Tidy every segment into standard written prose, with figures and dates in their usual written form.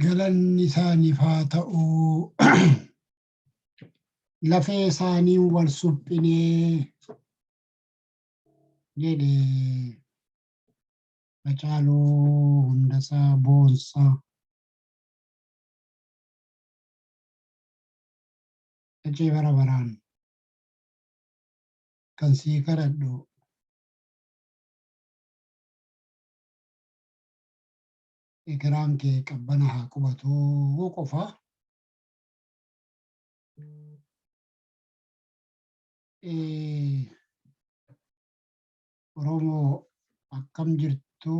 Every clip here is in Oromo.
Galanni isaaniif haa ta'u. Lafee isaaniin wal suphinee jedhe Hacaaluu Hundasaa Boonsaa. Hacee bara baraan kan sii kadhadhu ekeraan kee qabbana haa qubatu qofa. Oromoo akkam jirtu,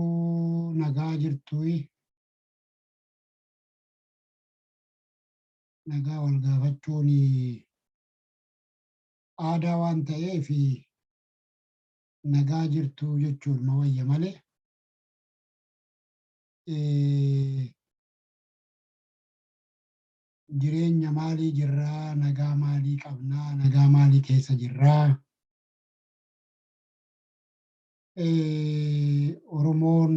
nagaa jirtu? Nagaa wal gaafachuun aadaa waan ta'eef nagaa jirtu jechuun ma wayya malee. Jireenya maalii jirraa, nagaa maalii qabnaa, nagaa maalii keessa jirraa? Oromoon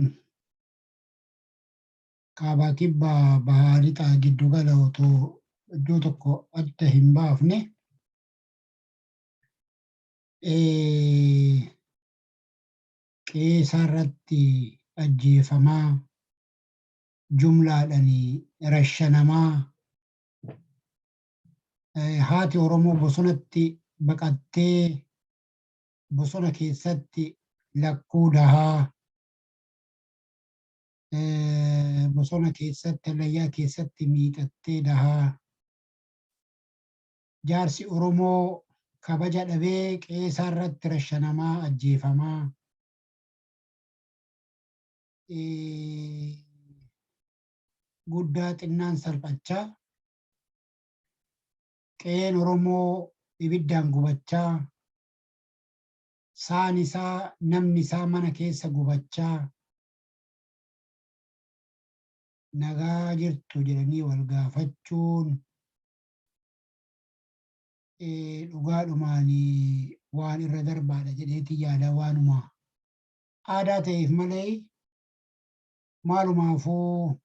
kaabaa, kibbaa, bahaa, lixaa, giddugala otoo iddoo tokko adda hin baafne qe'ee isaarratti ajjeefamaa, jumlaadhaan rashanamaa, haati Oromoo bosonatti baqattee bosona keessatti lakkuu dahaa, bosona keessatti, hallayyaa keessatti miixattee dahaa, jaarsi Oromoo kabaja dhabee qe'ee isaarratti rashanamaa, ajjeefamaa, guddaa xinnaan salphachaa, qe'een Oromoo ibiddaan gubachaa, saan isaa, namni isaa mana keessa gubachaa, nagaa jirtu jedhanii wal gaafachuun dhugaadhumaan waan irra darbaadha jedheeti yaada. Waanuma aadaa ta'eef malee maalumaafuu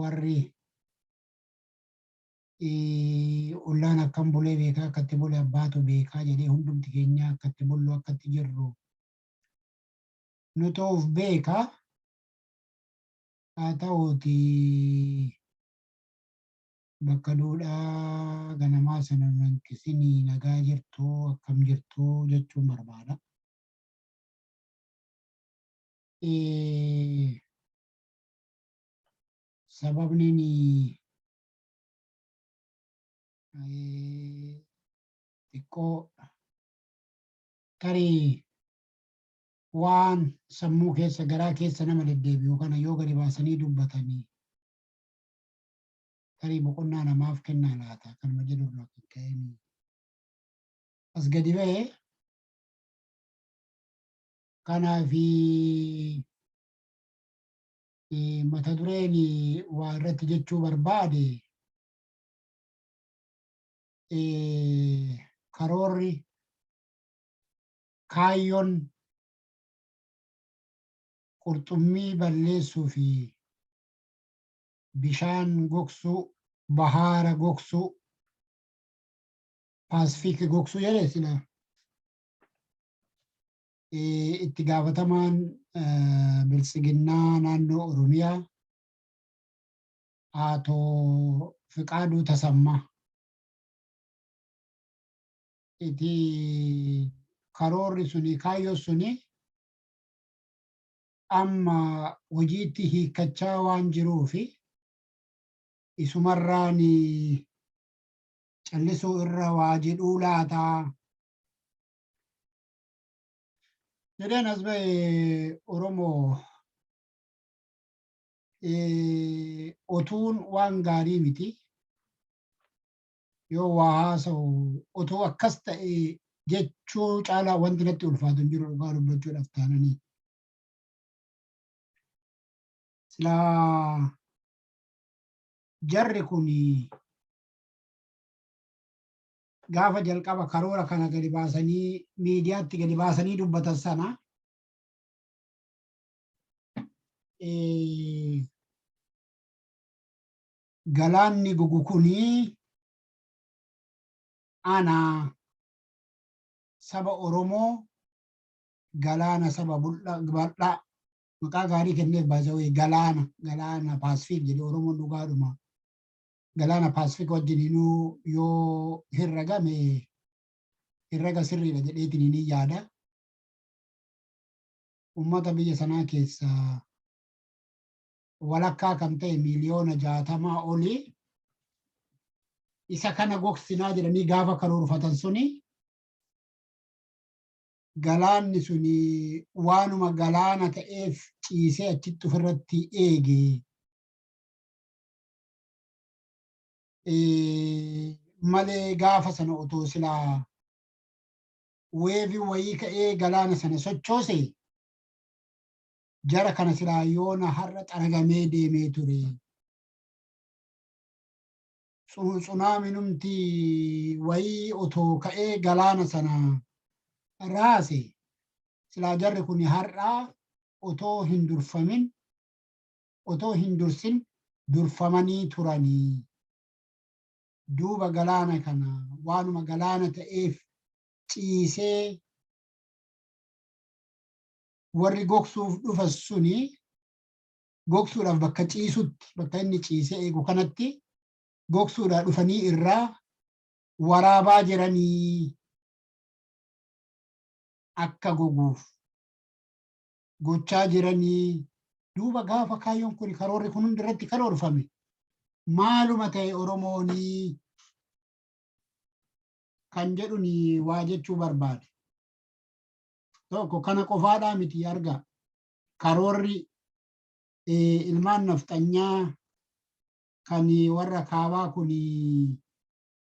warri ollaan akkam bulee beekaa, akkatti bule abbaatu beekaa jedhee hundumti keenya akkatti bullu, akkatti jirru nutu of beeka. Haa ta'uuti bakka duudhaa ganamaa sana hanqisinii nagaa jirtuu, akkam jirtuu jechuun barbaada. Sababni xiqqoo tarii waan sammuu keessa, garaa keessa nama deddeebi'u kana yoo gadi baasanii dubbatanii tarii boqonnaa namaaf kennaa laata kanuma jedhu irraa kan ka'een as gadi ba'e. Kanaafi mata dureen waa irratti jechuu barbaade, karoorri, kaayyoon qurxummii balleessuu fi bishaan gogsuu, bahaara gogsuu, Paasifiik gogsuu jedhe sila itti gaafatamaan Biltsiginnaa naannoo Oromiyaa Ato Fiqaaduu Tasammaa itti karoorri suni, kaayyoon suni amma hojiitti hiikkachaa waan jiruufi isumarraan callisuu irra waa jedhuu laataa jedheen as ba'e. Oromoo, otuun waan gaarii miti. Yoo waa haasa'u otoo akkas ta'e jechuu caalaa wanti natti ulfaatu hin jiru, dhugaa dubbachuudhaaf taananii. Silaa jarri kun gaafa jalqaba karoora kana gadi baasanii, miidiyaatti gadi baasanii dubbatan sana, galaanni gogu kuni ana saba Oromoo galaana saba bal'aa maqaa gaarii kenneef baasawee galaana Paasifiik jedhe. Oromoon dhugaadhuma galaana Paasifiik wajjininuu yoo herragame herraga sirriidha jedheetiin ni yaada. Ummata biyya sanaa keessaa walakkaa kan ta'e, miiliyoona 60 olii, isa kana gogsinaa jedhanii gaafa karoorfatan suni, galaanni suni waanuma galaana ta'eef ciisee achitti ofirratti eege malee, gaafa sana otoo silaa wave wayii ka'ee galaana sana sochoose, jara kana silaa yoona har'a xaragamee deemee ture. Tsunaaminumti wayii otoo ka'ee galaana sana raase, silaa jarri kun har'aa otoo hin durfamin, otoo hin dursin durfamanii turanii. Duuba galaana kana waanuma galaana ta'eef ciisee warri gogsuuf dhufa suni gogsuudhaaf bakka ciisutti, bakka inni ciisee eegu kanatti gogsuudhaaf dhufanii irraa waraabaa jiranii akka goguuf gochaa jiranii. Duuba gaafa kaayyoon kun, karoorri kun hundi irratti karoorfame, maaluma ta'e Oromoonii kan jedhuni waa jechuu barbaade. Tokko kana qofaadhaa miti, arga. Karoorri ilmaan nafxanyaa kan warra kaabaa kun,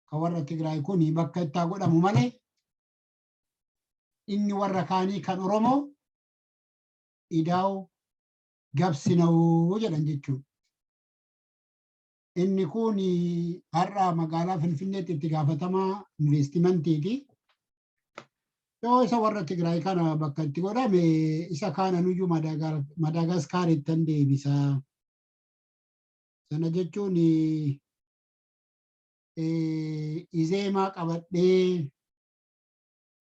kan warra Tigraay kun bakka itti godhamu malee, inni warra kaanii kan Oromoo idaa'u gabsina'uu jedhan jechuudha. Inni kun har'a magaalaa Finfinneetti itti gaafatamaa investimantiiti. Yoo isa warra Tigraay kana bakka itti godhame, isa kaananuyyuu Madaagaskaaritti deebisa. Sana jechuun Izeemaa qabadhee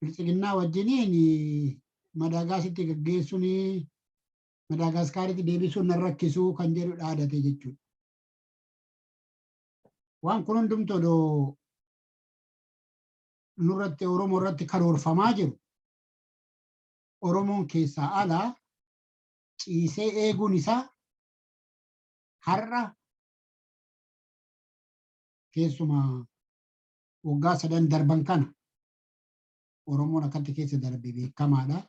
Biltsiginnaa wajjiniin Madaagaasitti gaggeessuun Madaagaskaaritti deebisuun nan rakkisuu kan jedhu dhaadate jechuudha. Waan kun hundumtu odoo nurratti, Oromoo irratti karoorfamaa jiru, Oromoon keessaa alaa ciisee eeguun isaa har'a, keessumaa waggaa 3 darban kana, Oromoon akkatti keessa darbe beekamaadha.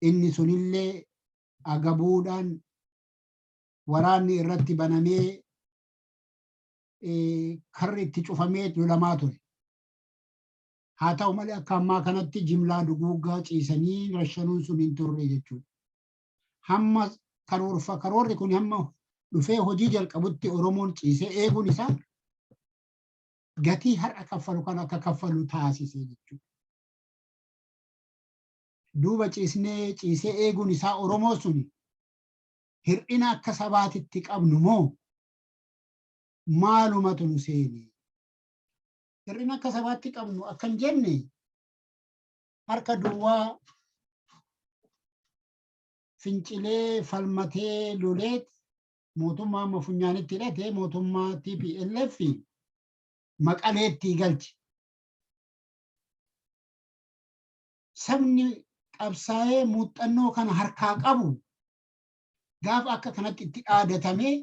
Inni sunillee agabuudhaan waraanni irratti banamee, karri itti cufamee lolamaa ture. Haa ta'u malee, akka ammaa kanatti jimlaa duguuggaa ciisanii rashanuun sun hin turre jechuudha. Hamma karoorri kun hamma dhufee hojii jalqabutti Oromoon ciisee eeguun isaa gatii har'a kaffalu kan akka kaffalu taasise jechuudha. Duuba ciisnee ciisee eeguun isaa Oromoo suni hir'ina akka sabaatitti qabnu moo maalumatu nu seene? Hir'ina akka sabaatti qabnu akkan jenne, harka duwwaa fincilee falmatee loleet mootummaa amma funyaanitti hidhate, mootummaa TPLF, Maqaleetti galche. Sabni qabsaa'ee muuxannoo kana harkaa qabu gaafa akka kanatti itti dhaadatamee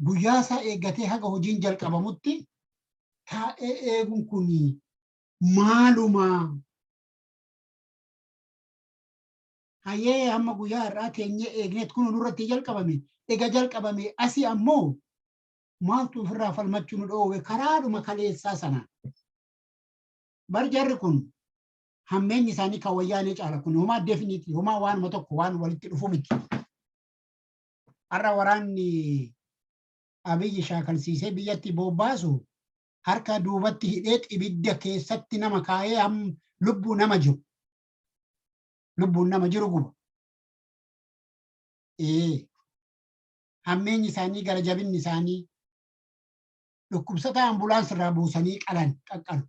guyyaa isaa eeggatee haga hojiin jalqabamutti taa'ee eeguun kun maaluma? Hayyee, hamma guyyaa har'aa teenyee eegneet kun nurratti jalqabame. Ega jalqabame asii ammoo maaltu ofirraa falmachuu nu dhoowwe karaadhuma kaleessaa sanaan? Bar jarri kun hammeenyi isaanii kan Wayyaanee caala. Kun homaa definitely homaa waanuma tokko waan walitti dhufu miti. Har'a waraanni Abiyyi shaakalsiisee biyyatti bobbaasu harka duubatti hidhee ibidda keessatti nama kaayee lubbuu nama jiru. Lubbuun nama jiru guba. Ee, hammeenyi isaanii, gara jabinni isaanii, dhukkubsataa ambulance irraa buusanii qalan qaqqalu.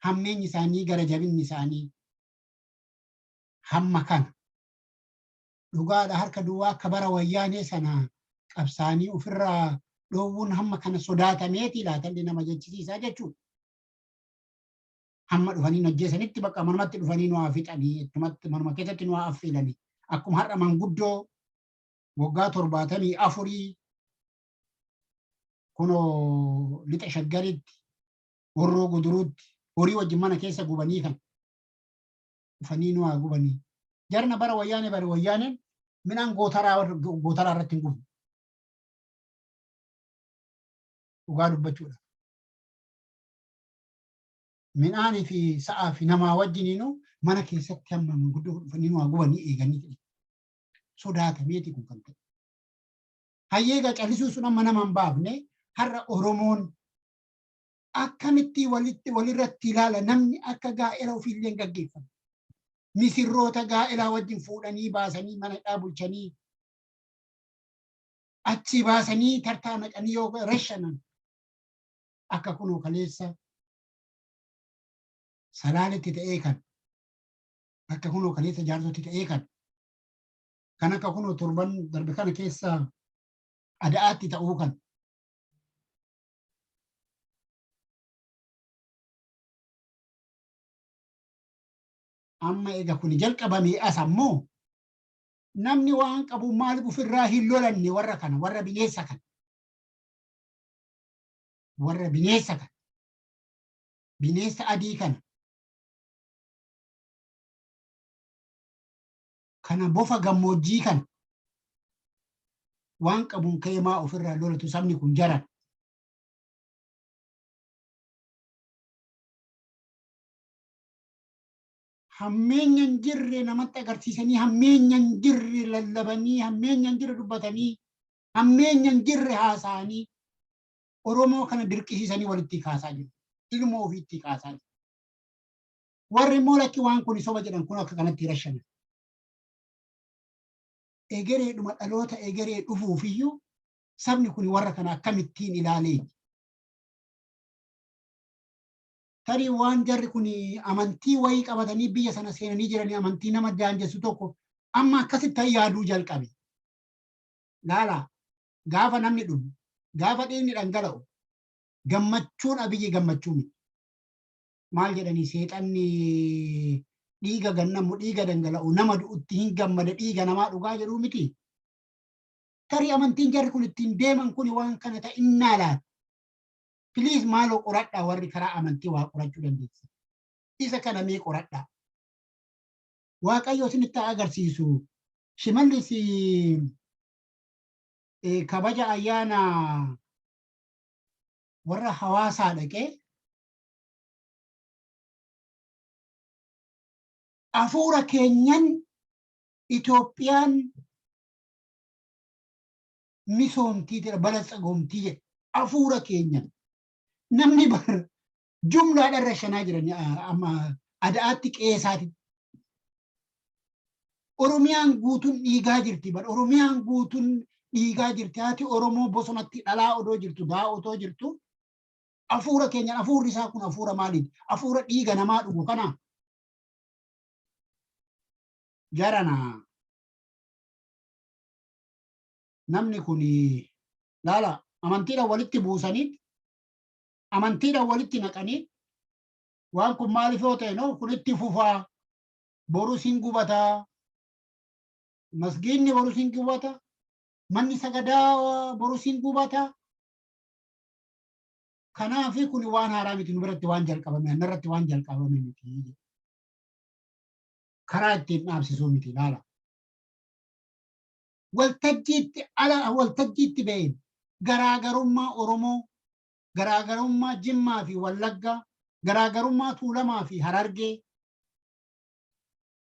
Hammeenyi isaanii, gara jabinni isaanii hamma kana. Dhugaadha, harka duwwaa akka bara Wayyaanee sana qabsaanii ofirraa dhoowwuun hamma kana sodaatameeti laatalli nama jechisiisaa jechuudha. Hamma dhufanii ajjeesanitti bakka manumatti dhufanii nu haa fixanii, ittumatti manuma keessatti nu haa affeelanii. Akkuma har'a manguddoo waggaa 74 kunoo Lixa Shaggaritti, Horroo Guduruutti horii wajjin mana keessa gubanii kan dhufanii nu haa gubanii. Jarna bara Wayyaanee, bara Wayyaaneen midhaan gootaraa irratti hin gubne. Dhugaa dubbachuudha. Midhaanii fi sa'aa fi namaa wajjiniinuu mana keessatti hamma manguddoo dhufanii nu haa gubanii eeganii sodaatameeti kun kan ta'e. Hayyeega callisuu sun amma nama hin baafne. Har'a Oromoon akkamitti walitti walirratti ilaala? Namni akka gaa'ela ofiillee hin gaggeeffamu. Misirroota gaa'elaa wajjin fuudhanii baasanii mana hidhaa bulchanii, achi baasanii tartaa naqanii yoo rashanan, akka kunoo kaleessa Salaaletti ta'ee kan, akka kunoo kaleessa Jaarsotti ta'ee kan akka kunoo torban darbe kana keessa Ada'aatti ta'uu kan. Amma ega kuni jalqabamee as ammoo namni waan qabu maaliif ofirraa hin lolanne warra kana, warra bineensa kana? Warra bineensa kana. Bineensa adii kana. Kana bofa gammoojjii kana. Waan qabuun ka'ee maa ofirraa lolatu sabni kun jaran? Hammeenya hin jirre namatti agarsiisanii, hammeenya hin jirre lallabanii, hammeenya hin jirre dubbatanii, hammeenya hin jirre haasa'anii Oromoo kana dirqisiisanii walitti kaasaa jiru. Ilmoo ofiitti kaasaa jiru. Warri immoo lakki, waan kun soba jedhan kun akka kanatti rashanan. Egereedhuma dhaloota egeree dhufuufiyyuu sabni kun warra kana akkamittiin ilaalee? Tarii waan jarri kun amantii wayii qabatanii biyya sana seenanii jiranii, amantii nama daanjessu tokko Amma akkasitti yaaduu jalqabe. Laala, gaafa namni dhumu, gaafa dhiigni dhangala'u, gammachuun Abiyyi gammachuu miti. Maal jedhanii, seexanni dhiiga gannamu, dhiiga dhangala'u, nama du'utti hin gammada, dhiiga namaa dhugaa jedhuu miti. Tarii amantiin jarri kun ittiin deeman kun waan kana ta'innaa laata? Please, maaloo qoradhaa, warri karaa amantii waa qorachuu dandeessa. Isa kana mee qoradhaa. Waaqayyo isinitti agarsiisu. Shimallis kabaja ayyaana warra hawaasaa dhaqee "Afuura keenyan Itoophiyaan misoomtii jedha, balatsagoomtii" jedha. Afuura keenyan. Namni bar jumlaadhaan rashanaa jiran amma Ada'aatti qeesaati. Oromiyaan guutuun dhiigaa jirti bar. Oromiyaan guutuun dhiigaa jirti. Haati Oromoo bosonatti dhalaa odoo jirtu, daa otoo jirtu, afuura keenyan. Afuurri isaa kun afuura maaliiti? Afuura dhiiga namaa dhugu kana. Jarana, namni kun laala, amantiidhaan walitti buusanii, amantiidhaan walitti naqanii, waan kun maaliif yoo ta'e, no, kun itti fufaa, boru sin gubataa, masgiinni boru sin gubata, manni sagadaa boru sin gubata. Kanaaf kun waan haaraa miti, nu biratti waan jalqabame, narratti waan jalqabame miti. Karaa ittiin dhaabsisuu miti, laala. Waltajjiitti ala waltajjiitti ba'een garaagarummaa Oromoo, garaagarummaa Jimmaa fi Wallaggaa, garaagarummaa Tuulamaa fi Harargee,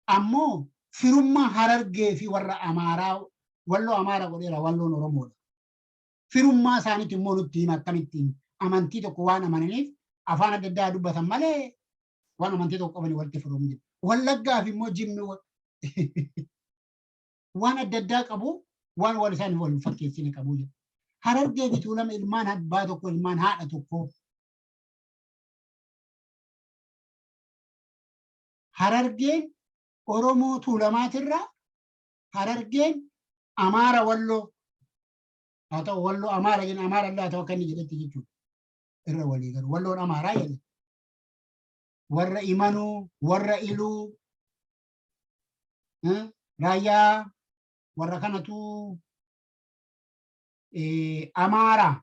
ammoo firummaa Harargee fi warra Amaaraa, Walloo Amaara godheera, Walloon Oromoodha. Firummaa isaaniitti immoo nutti hima, akkamittiin amantii tokko waan amananiif afaan adda addaa dubbatan malee waan amantii tokko qabanii walitti firoomu jiru. Wallaggaa fi immoo Jimmi waan adda addaa qabu, waan wal isaan wal fakkeessine qabu jedhu. Harargee fi Tuulama ilmaan abbaa tokko, ilmaan haadha tokko. Harargeen Oromoo Tuulamaatirraa, Harargeen Amaara Walloo haa ta'u, Walloo Amaara jenna, Amaara illee haa ta'u, akka inni jedhetti jechuudha. Irra walii galu. Walloon Amaaraa jedhe. Warra Imanuu, warra Iluu, Raayyaa, warra kanatu Amaara.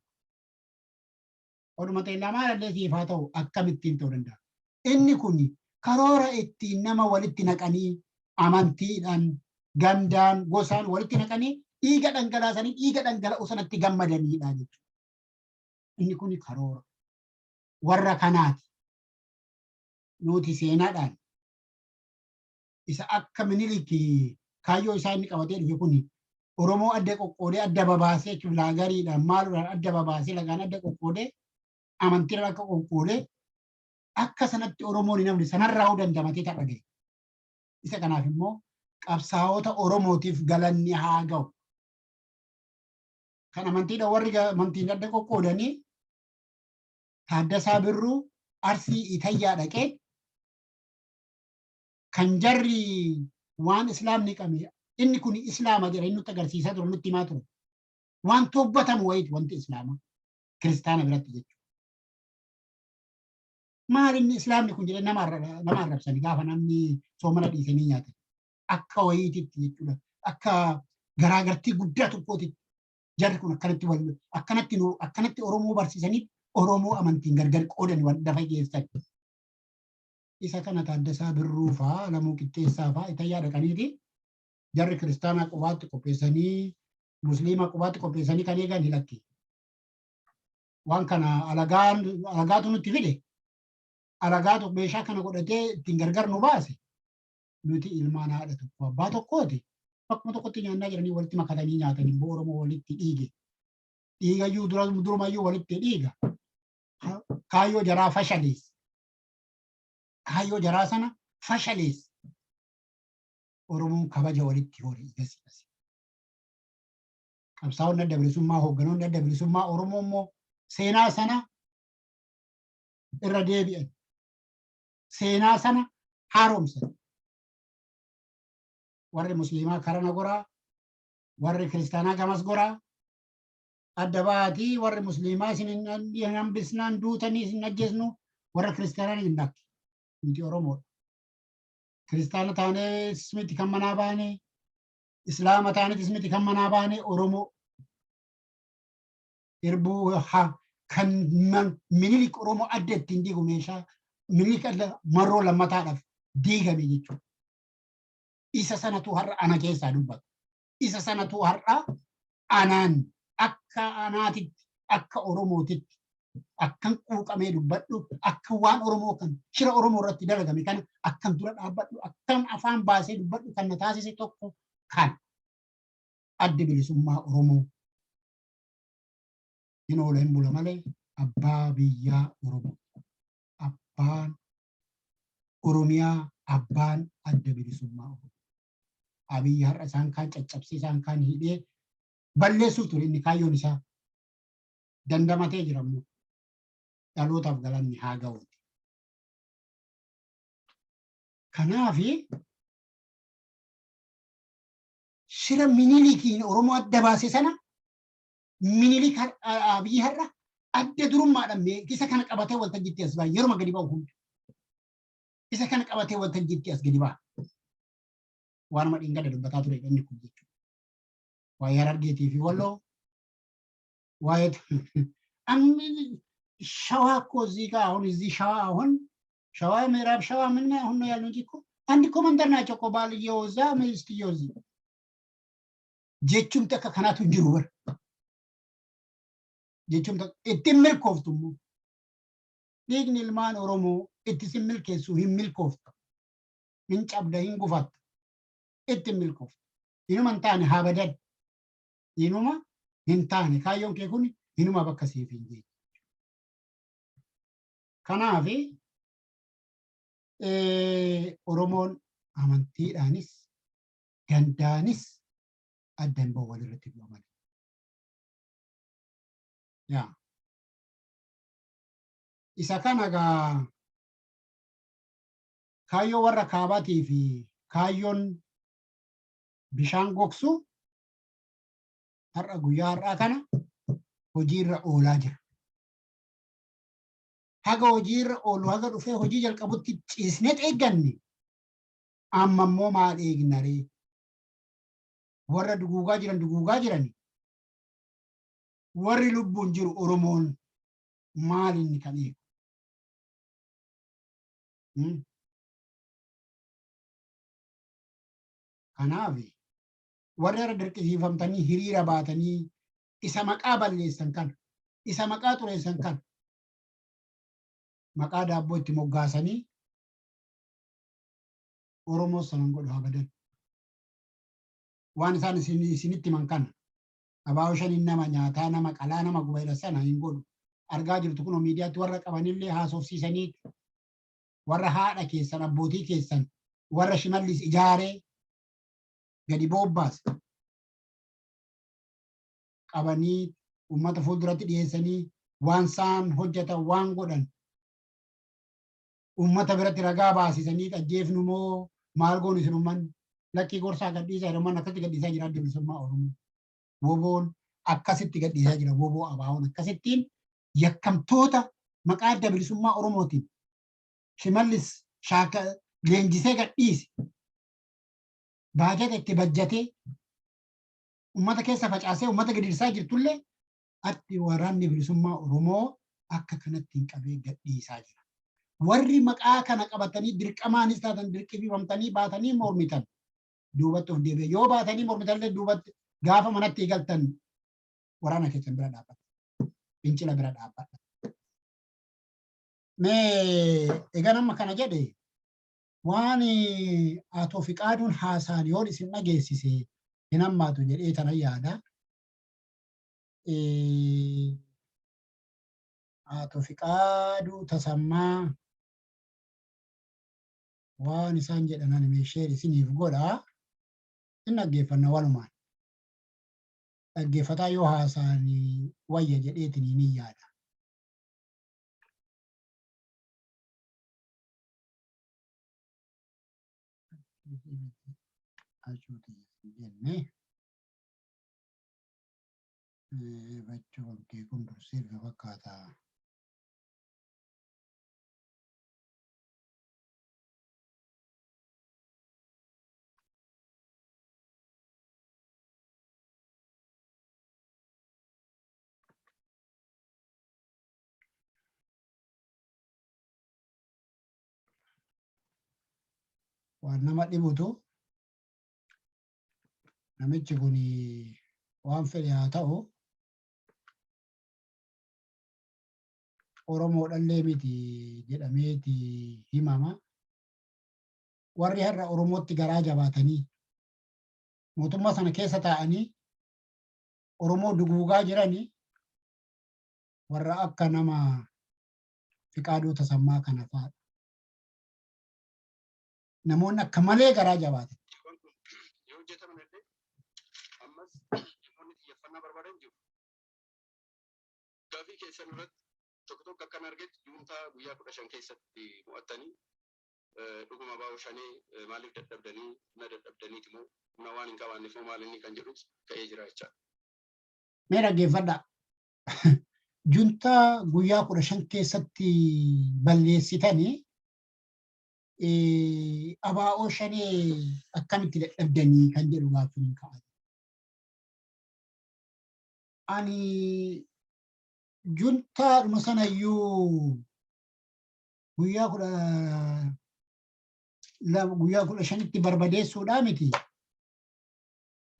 Oduma ta'e Amaara illee siif haa ta'u, akkamittiin ta'uu danda'a? Inni kun karoora ittiin nama walitti naqanii, amantiidhaan, gandaan, gosaan walitti naqanii, dhiiga dhangalaasanii, dhiiga dhangala'u sanatti gammadaniidha jechuudha. Inni kun karoora warra kanaati. Nuti seenaadhaan isa akka Miniliki kaayyoo isaa inni qabatee dhufe kun Oromoo adda qoqqoodee, adda babaasee, kifilaagariidhaan maaluudhaan adda babaasee, lagaan adda qoqqoodee, amantiirra akka qoqqoodee, akka sanatti Oromoon hin hafne sanarraa dandamatee tapha gahe. Isa kanaaf immoo qabsaa'ota Oromootiif galanni haa ga'u. Kan amantiidha, warri amantiin adda qoqqoodanii, Taaddasaa Birruu Arsii Itayyaa dhaqee kan jarri waan islaamni qabe, inni kun islaama jedha, inni nutti agarsiisaa ture, nutti himaa ture. Waan tobbatamu wayiiti wanti islaamaa kiristaana biratti jechuudha. Maal inni islaamni kun jedhee nama arrabsani gaafa namni soomana dhiisanii nyaatan. Akka wayiititti jechuudha. Akka garaagartii guddaa tokkootitti jarri kun akkanatti wal akkanatti nu akkanatti Oromoo barsiisanii, Oromoo amantiin gargar qoodan wal dafa geessan. Isa kana Taaddasaa Birruu fa'aa, Lamuu Qixxeessaa fa'aa Itayyaa dhaqaniiti jarri kiristaanaa qubaatti qopheessanii, musliima qubaatti qopheessanii kan eegan hin. Waan kana alagaan alagaatu nutti fide. Alagaatu meeshaa kana godhatee ittiin gargar nu baase. Nuti ilmaan haadha tokko abbaa tokkooti. Bakkuma tokkotti nyaannaa jedhanii walitti makatanii nyaatanii immoo Oromoo walitti dhiige. Dhiigayyuu durumayyuu walitti dhiiga. Kaayyoo jaraa fashalees. Kaayyoo jaraa sana fashalees. Oromoon kabaja walitti horii gasi. Qabsaa'onni adda bilisummaa, hoogganoonni adda bilisummaa Oromoo immoo seenaa sana irra deebi'an. Seenaa sana haaromsan. Warri musliimaa karana goraa, warri kiristaanaa gamas goraa, adda ba'aatii warri musliimaa isin hin hambisnaan duutanii isin ajjeesnu, warra kiristaanaa hin dhakke. Nuti Oromoodha. Kiristaana taanees miti kan manaa baane, Islaama taanetis miti kan manaa baane, Oromoo. Irbuu kan Minilik Oromoo adda ittiin diigu, meeshaa Minilik adda marroo lammataadhaaf diigame jechuudha. Isa sanatu har'a ana keessaa dubbata. Isa sanatu har'a anaan akka anaatitti, akka Oromootitti akkan quuqamee dubbadhu, akka waan Oromoo kan shira Oromoo irratti dalagame kana akkan dura dhaabbadhu, akkan afaan baasee dubbadhu kan na taasise tokko kan Addi Bilisummaa Oromoo hin oola hin bula malee abbaa biyyaa Oromoo. Abbaan Oromiyaa, abbaan Adda Bilisummaa Oromoo. Abiyyi har'a isaan kaan caccabsee, isaan kaan hidhee balleessuuf ture inni kaayyoon isaa. Dandamatee jira immoo, dhalootaaf galanni haa ga'uuti. Kanaafi shira Minilikiin Oromoo adda baase sana Minilik Abiyyi har'a adda durummaadhaan isa kana qabatee waltajjiitti as ba'a, yeruma gadi ba'u hunda. Isa kana qabatee waltajjiitti as gadi ba'a. Waanuma dhingada dubbataa ture inni kun jechuudha. Waa'ee Harargeetii fi Walloo, waa'ee ሸዋ እኮ እዚህ ጋር አሁን እዚህ ሸዋ፣ አሁን ሸዋ፣ ምዕራብ ሸዋ ምን አሁን ነው ያለው እንጂ እኮ አንድ እኮ መንደር ናቸው እኮ፣ ባልየው እዛ ሚስትየው እዚህ jechumti akka kanaatu hin jiru bara. Jechumti ittiin milkooftu immoo dhiigni ilmaan Oromoo itti sin milkeessu hin milkooftu. Hin cabda, hin gufatta. Ittiin milkooftu. Inuma hin taane, haa badan. Inuma hin taane, kaayyoon kee kun inuma bakka siif hin geenye. Kanaaf Oromoon amantiidhaanis gandaanis adda hin bahu, walirratti du'a malee. Yaa. Isa kana gaa kaayyoo warra kaabaatii fi kaayyoon bishaan gogsu har'a guyyaa har'aa kana hojiirra oolaa jira. Haga hojiirra oolu, haga dhufee hojii jalqabutti ciisnee eegganne, amma immoo maal eegna ree? Warra duguugaa jiran duguugaa jirani. Warri lubbuun jiru Oromoon maal inni kan eegu? Kanaaf warri har'a dirqisiifamtanii hiriira baatanii isa maqaa balleessan kana, isa maqaa xureessan kana, maqaa daabboo itti moggaasanii Oromoo sanan godhu haa badan. Waan isaan isinitti himan kana, abaa'oo shaniin nama nyaataa, nama qalaa, nama guba sana hin godhu. Argaa jirtu kunoo miidiyaatti warra qabanillee haasofsiisanii, warra haadha keessan, abbootii keessan, warra Shimallis ijaaree gadi boobbaase qabanii uummata fuulduratti dhiyeessanii, waan isaan hojjetan, waan godhan uummata biratti ragaa baasisanii, ajjeefnu moo maal goonu isin uummanni lakkii gorsaa gadhiisaa jedha. Uummanni akkasitti gadhiisaa jira. Adda Bilisummaa Oromoo WBOn akkasitti gadhiisaa jira. WBO ABO'n akkasittiin yakkamtoota maqaa Adda Bilisummaa Oromootiin Shimallis shaaka leenjisee gadhiise, baajata itti bajjatee uummata keessa facaasee uummata gidirsaa jirtullee, atti Waraanni Bilisummaa Oromoo akka kanatti hin qabee gadhiisaa jira. Warri maqaa kana qabatanii dirqamaanis taatan dirqisiifamtanii baatanii mormitan duubatti of deebi'e. Yoo baatanii mormitan duubatti gaafa manatti galtan waraana keessan bira dhaabbata. Fincila bira dhaabbata. Mee egaa nama kana jedhe, waan Atoo Fiqaaduun haasaan yoon isin dhageessise hin hammaatu jedhee tana yaada. Atoo Fiqaaduu Tasammaa waan isaan jedhan ani meeshee isiniif godha. In dhaggeeffanna walumaan. Dhaggeeffataa yoo haasaan wayya jedheetiin ni yaada. Achuuti jenne bachuu kee kun dursee erga fakkaata. Waan nama dhibutu, namichi kun waan fedhe haa ta'u, Oromoodhallee miti jedhameeti himama. Warri har'a Oromootti garaa jabaatanii mootummaa sana keessa taa'anii Oromoo duguugaa jiranii warra akka nama Fiqaaduu Tasammaa kana fa'aadha. Namoonni akka malee garaa jabaatan. Yoo hojjetaman illee ammas dhimmoonni xiyyeeffannaa barbaadan jiru. Gaafii keessan irratti tokko tokko akkan argetti, juuntaa guyyaa 15 keessatti mo'attanii, dhuguma baa'u shanee maaliif dadhabdanii, humna dadhabdaniiti moo humna waan hin qabaanneef moo maal inni kan jedhus ka'ee jira jechaadha. Mee dhaggeeffadhaa. Juntaa guyyaa 15 keessatti balleessitanii abaa'oo shanee akkamitti dadhabdanii kan jedhu gaaffiin ka'a. Ani juntaadhuma sanayyuu guyyaa 12, guyyaa 15tti barbadeessuudhaa miti.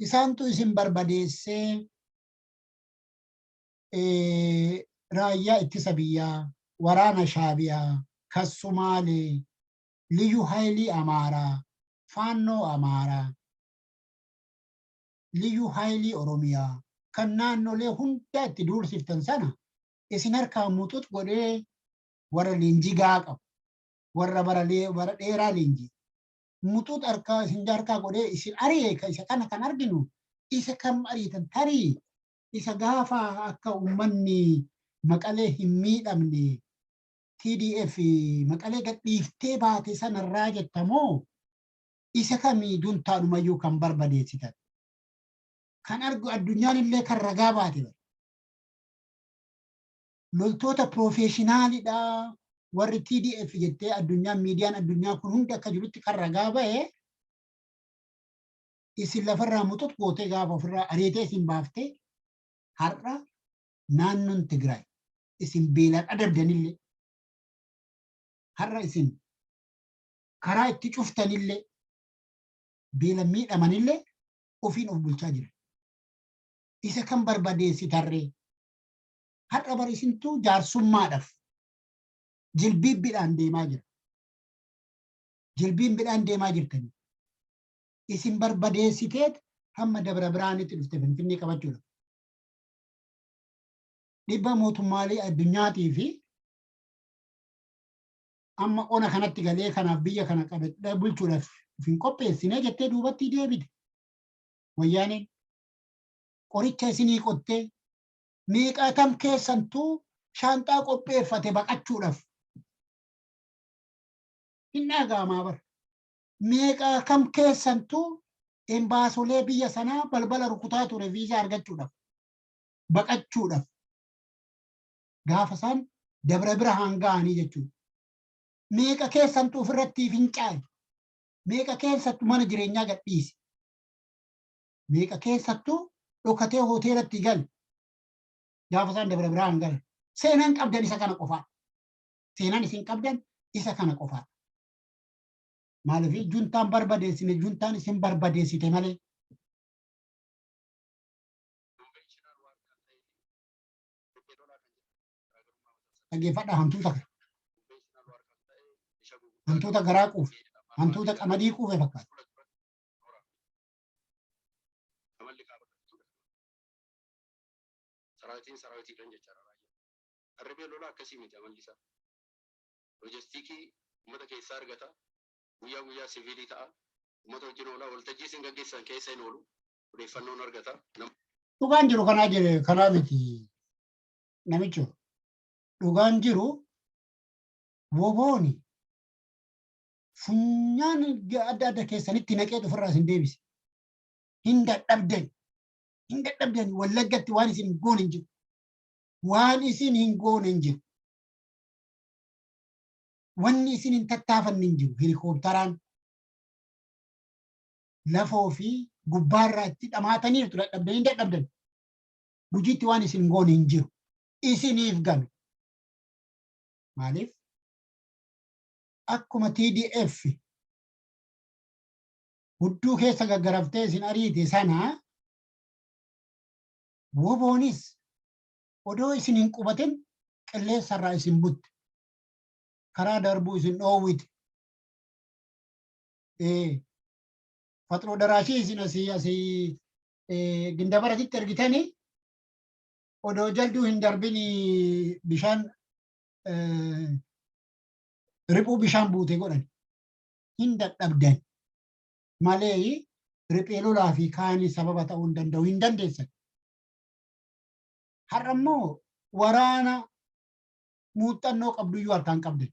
Isaantu isin barbadeessee raayyaa ittisa biyyaa, waraana Shaabiyaa, kan Sumaalee, Liyyuu Haayilii Amaaraa, Faannoo Amaaraa, Liyyuu Haayilii Oromiyaa, kan naannolee hundaa itti duulsiftan sana isin harkaa muxux godhee, warra leenjii gahaa qabu, warra bara dheeraa leenjii muxux harkaa isin harkaa godhee isin ari'e. Isa kana kan arginu, isa kam ariitan? Tarii isa gaafa akka uummanni Maqalee hin miidhamne TDF Maqalee gadhiiftee baate sanarraa jettamoo, isa kamii juntaadhumayyuu kan barbadeessitan? Kan argu addunyaan illee kan ragaa baate bara. Loltoota professionalidha warri TDF jettee addunyaan, miidiyaan addunyaa kun hundi akka jirutti kan ragaa bahe, isin lafarraa muxux gootee gaafa ofirraa ariitee isin baaftee, har'a naannoon Tigraay isin beelaan adabdanillee, har'a isin karaa itti cuftanillee, beela miidhamanillee ofiin of bulchaa jiran. Isa kan barbadeessitarree? Har'a bar isintuu jaarsummaadhaaf jilbiibbidhaan deemaa jira. Jilbiibbidhaan deemaa jirtanii. Isin barbadeessiteet hamma Dabra Biraanitti dhufte Finfinnee qabachuudha. Dhibba mootummaalee addunyaatii fi amma ona kanatti galee kanaaf biyya kana qabadhee bulchuudhaaf of hin qopheessine jettee duubatti deebite. Wayyaaneen qoricha isinii qottee meeqaatam keessantuu shaanxaa qopheeffate baqachuudhaaf. Hin dhaga'amaa bara. Meeqaa kam keessantuu embaasolee biyya sanaa balbala rukutaa ture viizaa argachuudhaaf, baqachuudhaaf, gaafa isaan Dabra Birhaan ga'anii jechuudha. Meeqa keessantu ofirratti fincaa'e? Meeqa keessattu mana jireenyaa gadhiise? Meeqa keessattuu dhokatee hoteelatti gale gaafa isaan Dabra Birhaan galan? Seenaan qabdan isa kana qofaadha. Seenaan isin qabdan isa kana qofaadha. Maaliif juntaan barbadeessine? Juntaan isin barbadeessite malee. Conventional war kan ta'ee fi riphee lolaa kan jedhamu garaagarummaa mataa Dhaggeeffadhaa hantuuta kana. Conventional war kan ta'e meeshaa gurguddaa Hantuuta garaa quufe. Hantuuta qamadii quufe fakkaata. Fuula duratti toora amalli kaaba jechuudha. Saraawitiin saraawitiidhaan jechaadha raayyaa. Kan riphee lolaa akkasii miti amalli isaa. Loojistikii uummata keessaa argata. Guyyaa guyyaa siviilii ta'a. Uummata wajjin oola. Waltajjii isin gaggeessan keessa hin oolu. Odeeffannoon argata. Dhugaan jiru kanaa jire, kanaa miti namicho. Dhugaan jiru wobooni funyaan adda adda keessanitti naqee ofirraa isin deebise. Hin dadhabdan. Hin dadhabdan. Wallaggatti waan isin hin goone hin jiru. Waan isin hin goone hin jiru. Wanni isin hin tattaafanne hin jiru. Helikoophteraan lafoo fi gubbaarraa itti dhamaataniirtu, dadhabdan, hin dadhabdan. Gujiitti waan isin goone hin jiru. Isiniif game. Maaliif? Akkuma TDF hudduu keessa gaggaraftee isin ariite sana, WBOnis odoo isin hin qubatin qilleensarraa isin butte. Karaa darbuu isin dhoowwite. Faxiroo daraashii isin asii Gindabaratitti ergitanii odoo jalduu hin darbin bishaan riphuu bishaan buute godhan. Hin dadhabdan malee riphee lolaa fi kaanii sababa ta'uu hin danda'u, hin dandeessan. Har'a immoo waraana muuxannoo qabduyyuu harkaan qabdan.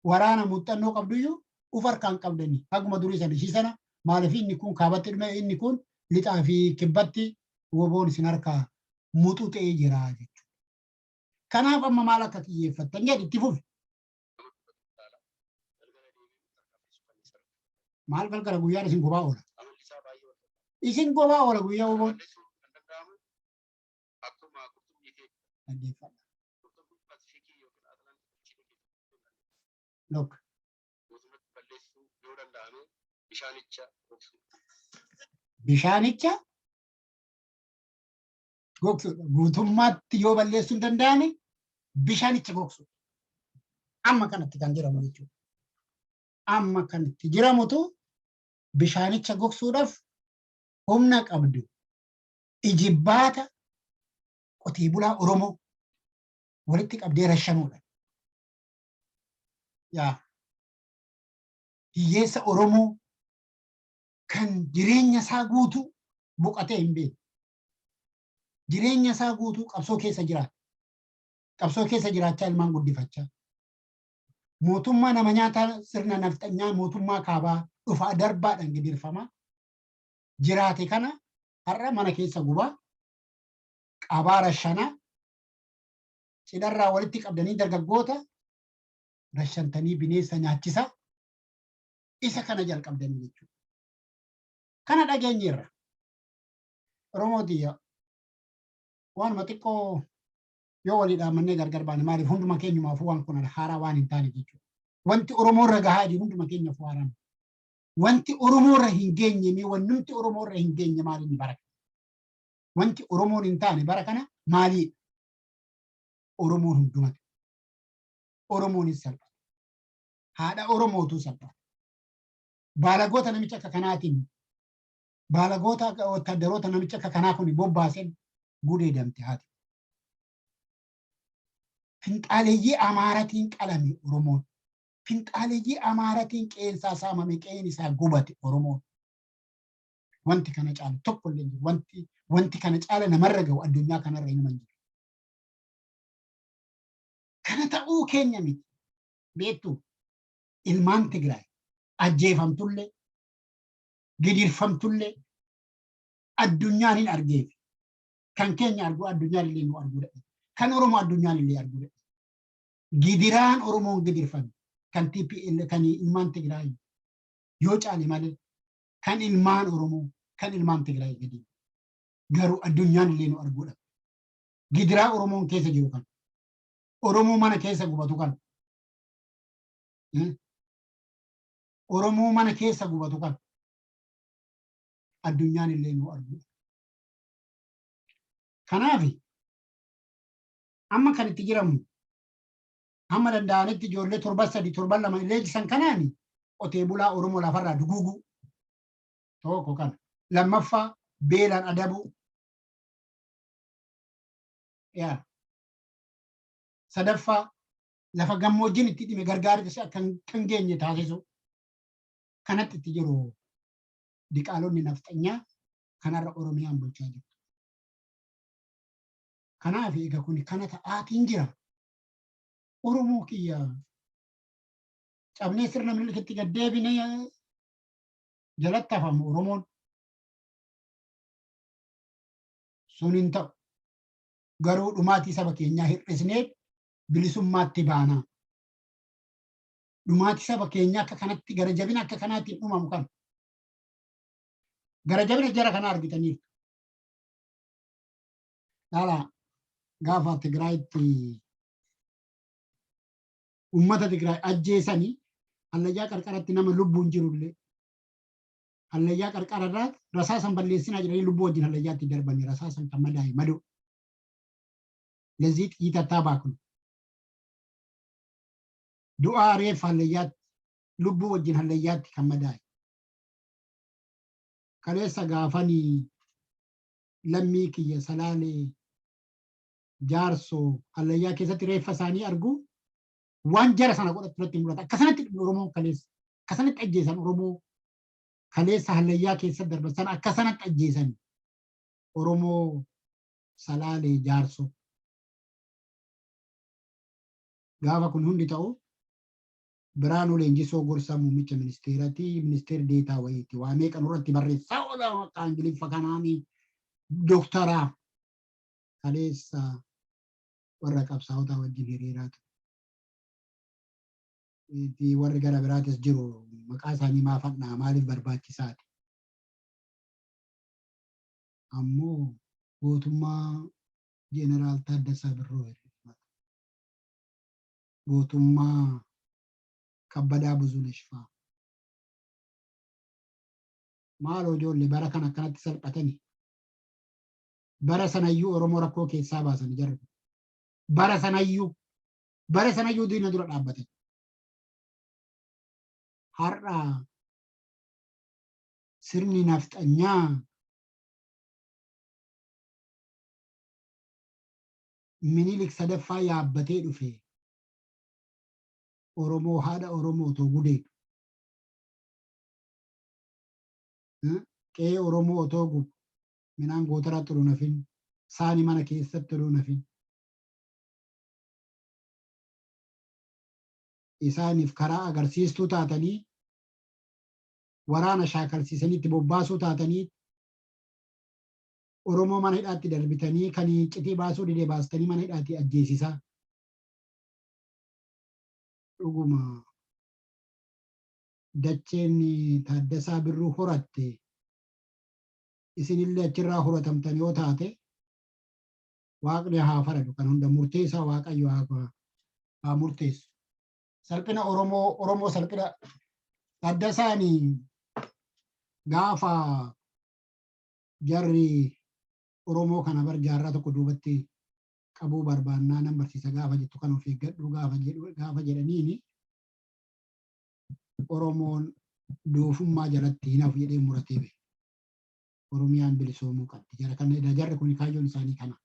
Waraana muuxannoo qabduyyuu uf harkaan qabdanii haguma durii sana ishii sana. Maaliif? Inni kun kaabatti dhume, inni kun lixaa fi kibbatti WBOn isin harkaa muxuxee jira jechuudha. Kanaaf amma maal akka xiyyeeffattan jedhi, itti fufi. Galgala deebiin tarkaanfii suukanneessaa. Maal galgala, guyyaan isin gobaa oola. Amalli isaa baay'ee wal Isin gobaa oola guyyaa WBOn. Balleessuu kan danda'amu akkuma qurxummii ta'e Dhaggeeffadha. qurxummii Paasifikii yookiin Atlaantik Ocean keessatti Look. guutummaatti balleessuu yoo danda'ame bishaanicha gogsuu. Bishaanicha gogsuudha. Guutummaatti yoo balleessuu hin danda'ame bishaanicha gogsuudha. Amma kanatti kan jedhamu jechuudha. Amma kanatti jiramutu bishaanicha gogsuudhaaf humna qabdu ijibbaata qotee bulaa Oromoo walitti qabdee rashanuudha. Yaa hiyyeessa Oromoo kan jireenya isaa guutuu boqotee hin beekne. Jireenya isaa guutuu qabsoo keessa jiraata. Qabsoo keessa jiraachaa ilmaan guddifachaa. Mootummaa nama nyaataa sirna nafxanyaa, mootummaa kaabaa dhufaa darbaadhaan gidirfamaa jiraate kana har'a mana keessa gubaa, qabaa, rashanaa, cidharraa walitti qabdanii dargaggoota rashantanii bineensa nyaachisaa isa kana jalqabdanii jechuudha. Kana dhageenyeerra. Oromoo tiyya, waanuma xiqqoo yoo walii dhaammannee gargar baane. Maaliif? Hunduma keenyumaafuu waan kun haaraa waan hin taane jechuudha. Wanti Oromoo irra gahaa jiru hunduma keenyaafuu haaraa. Wanti Oromoo irra hin geenye mee, wannumti Oromoo irra hin geenye maali inni bara kana? Wanti Oromoon hin taane bara kana maalidha? Oromoon hundumatu. Oromoonis salphata. Haadha Oromootu salphata. Baalagoota namicha akka kanaatiin, baalagoota wotaaddaroota namicha akka kanaa kun bobbaaseen gudeedamte haati. Finxaaleeyyii Amaaratiin qalame Oromoon. Finxaaleeyyii Amaaratiin qeensaa saamame, qeen isaa gubate Oromoon. Wanti kana caalu tokko illee hin jiru. Wanti kana caala namarra gahu addunyaa kanarra hinuma hin jiru. Kana ta'uu keenya miti. Beektu, ilmaan Tigraay ajjeefamtullee gidirfamtullee addunyaan hin argeef. Kan keenya argu addunyaan illee nu arguu dadhabe. Kan Oromoo addunyaan illee arguu dadhabe. Gidiraan Oromoon gidirfame kan TPL kan ilmaan Tigraay yoo caale malee kan ilmaan Oromoo kan ilmaan Tigraay gadi. Garuu addunyaan illee nu arguu dhabe. Gidiraa Oromoon keessa jiru kan Oromoo mana keessa gubatu kan Oromoo mana keessa gubatu kan addunyaan illee nu arguu. Kanaaf amma kan itti jiramu hamma danda'anitti ijoollee torban 3, torban 2 leenjisan kanaan qotee bulaa Oromoo lafarraa duguuguu tokko kana. Lammaffaa, beelaan adabuu. Yaa. Sadaffaa, lafa gammoojjiin itti dhime gargaarsi akka hin geenye taasisu. Kanatti itti jiru diqaalonni nafxanyaa kanarra Oromiyaan bulchaa jirtu. Kanaaf egaa kun kana ta'aatiin jira. Oromoo kiyya, cabnee sirna Minilikitti gad deebinee jalatti hafamu Oromoon. Sun hin ta'u. Garuu dhumaatii saba keenyaa hir'isnee bilisummaatti baanaa. Dhumaatii saba keenyaa akka kanatti, gara jabina akka kanaatiin dhumamu kana. Gara jabina jara kana argitaniirtu. Dhala gaafa Tigraayitti uummata Tigraay ajjeesanii, hallayyaa qarqaratti nama lubbuun jirullee hallayyaa qarqararraa rasaasan balleessinaa jedhanii lubbuu wajjin hallayyaatti darbanii rasaasan kan madaa'e madoo. ለዚህ ጥይት አታባክኑ። Du'aa reeffa hallayyaatti lubbuu wajjin hallayyaatti kan madaa'e. Kaleessa gaafanii lammii kiyya Salaalee, Jaarsoo, hallayyaa keessatti reeffa isaanii argu, waan jara sana godhatu irratti mul'ata. Akkasanatti Oromoo kaleessa, akkasanatti ajjeesan. Oromoo kaleessa hallayyaa keessatti darban sana akkasanatti ajjeesan Oromoo Salaalee, Jaarsoo. Gaafa kun hundi ta'u, Biraanuu Leenjisoo gorsa muummicha ministeeraati, ministeera deetaa wayiiti. Waa meeqa nurratti barreessaa oola maqaa Ingiliffa kanaanii dooktaraa kaleessa warra qabsaa'otaa wajjin hiriiraa ture. Warri gara biraatis jiru, maqaa isaanii maafadhaa, maaliif barbaachisaati? Ammoo gootummaa Jeeneraal Taaddasaa Birruu, gootummaa Kabbadaa Buzunesh fa'aa. Maaloo ijoollee, bara kan akkanatti salphatanii, bara sanayyuu Oromoo rakkoo keessaa baasan jarri. Bara sanayyuu diina dura dhaabbatan. Har'a sirni nafxanyaa Minilik sadaffaa yaabbatee dhufe Oromoo, haadha Oromoo otoo gudeedu, qe'ee Oromoo otoo gubu, midhaan gootaratti odoo nafin, saani mana keessatti odoo nafin, isaaniif karaa agarsiistuu taatanii, waraana shaakalsiisanii itti bobbaasuu taatanii, Oromoo mana hidhaatti darbitanii, kan citii baasuu dide baastanii mana hidhaatti ajjeesisaa. Dhuguma dacheen Taaddasaa Birruu horatte isinillee achirraa horatamtan yoo taate, Waaqni haa faradu. Kan hunda murteessaa Waaqayyo haa murteessu. Salphina Oromoo, Oromoo salphina. Taaddasaan gaafa jarri Oromoo kana bar jaarraa tokko duubatti qabuu barbaannaa nan barsiisa gaafa jettu, kan of eeggadhu gaafa jedhu, gaafa jedhaniini, Oromoon doofummaa jalatti hin hafu jedhee muratee bahe. Oromiyaan bilisoomuu qabdi. Jara kana, jarri kun kaayyoon isaanii kana.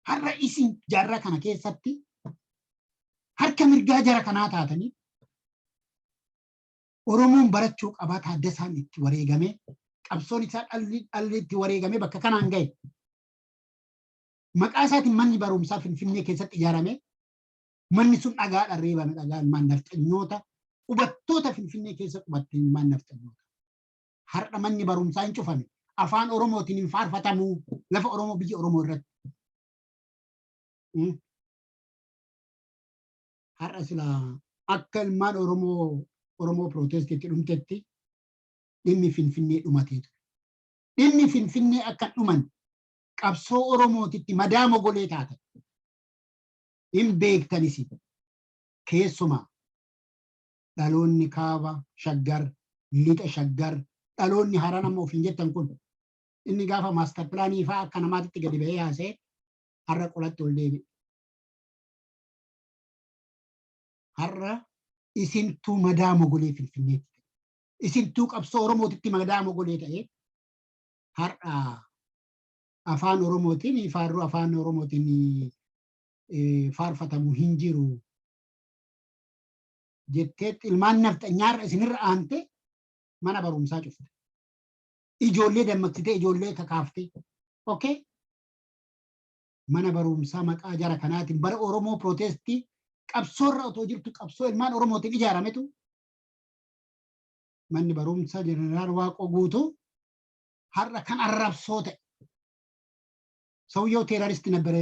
Har'a isin jaarraa kana keessatti harka mirgaa jara kanaa taatanii, Oromoon barachuu qabaa, Taaddasaan itti wareegamee, qabsoon isaa dhalli dhalli itti wareegamee bakka kanaan gahe. Maqaa isaatiin manni barumsaa Finfinnee keessatti ijaarame, manni sun dhagaadhaan reebame, dhagaa ilmaan nafxanyoota qubattoota Finfinnee keessa qubatte, ilmaan nafxanyoota. Har'a manni barumsaa hin cufame. Afaan Oromootiin hin faarfatamu lafa Oromoo, biyya Oromoo irratti. Har'a silaa akka ilmaan Oromoo Oromoo protestiitti dhumtetti dhimmi Finfinnee dhumatee ture. Dhimmi Finfinnee akka dhuman qabsoo Oromootitti madaa mogolee taatan. Hin beektanis, keessumaa dhaloonni kaaba Shaggar, lixa Shaggar, dhaloonni haaraan amma ofiin jettan kun, inni gaafa master planii fa'aa akka namaatitti gadi bahee haasa'e, har'a qolatti ol deebi'e. Har'a isintuu madaa mogolee Finfinneetti ta'e. Isintuu qabsoo Oromootitti madaa mogolee ta'e. Har'a afaan Oromootiin faarruu afaan Oromootiin faarfatamu hin jiru jetteetti ilmaan nafxanyaarra isinirra aante mana barumsaa cufte. Ijoollee dammaqsitee, ijoollee kakaaftee. Okay? Mana barumsaa maqaa jara kanaatiin bara Oromoo protestii qabsoorra otoo jirtu, qabsoo ilmaan Oromootiin ijaarametu Manni barumsa Jeneraal Waaqoo Guutuu har'a kan arrabsoo ta'e. ሰውየው terrorist ነበረ።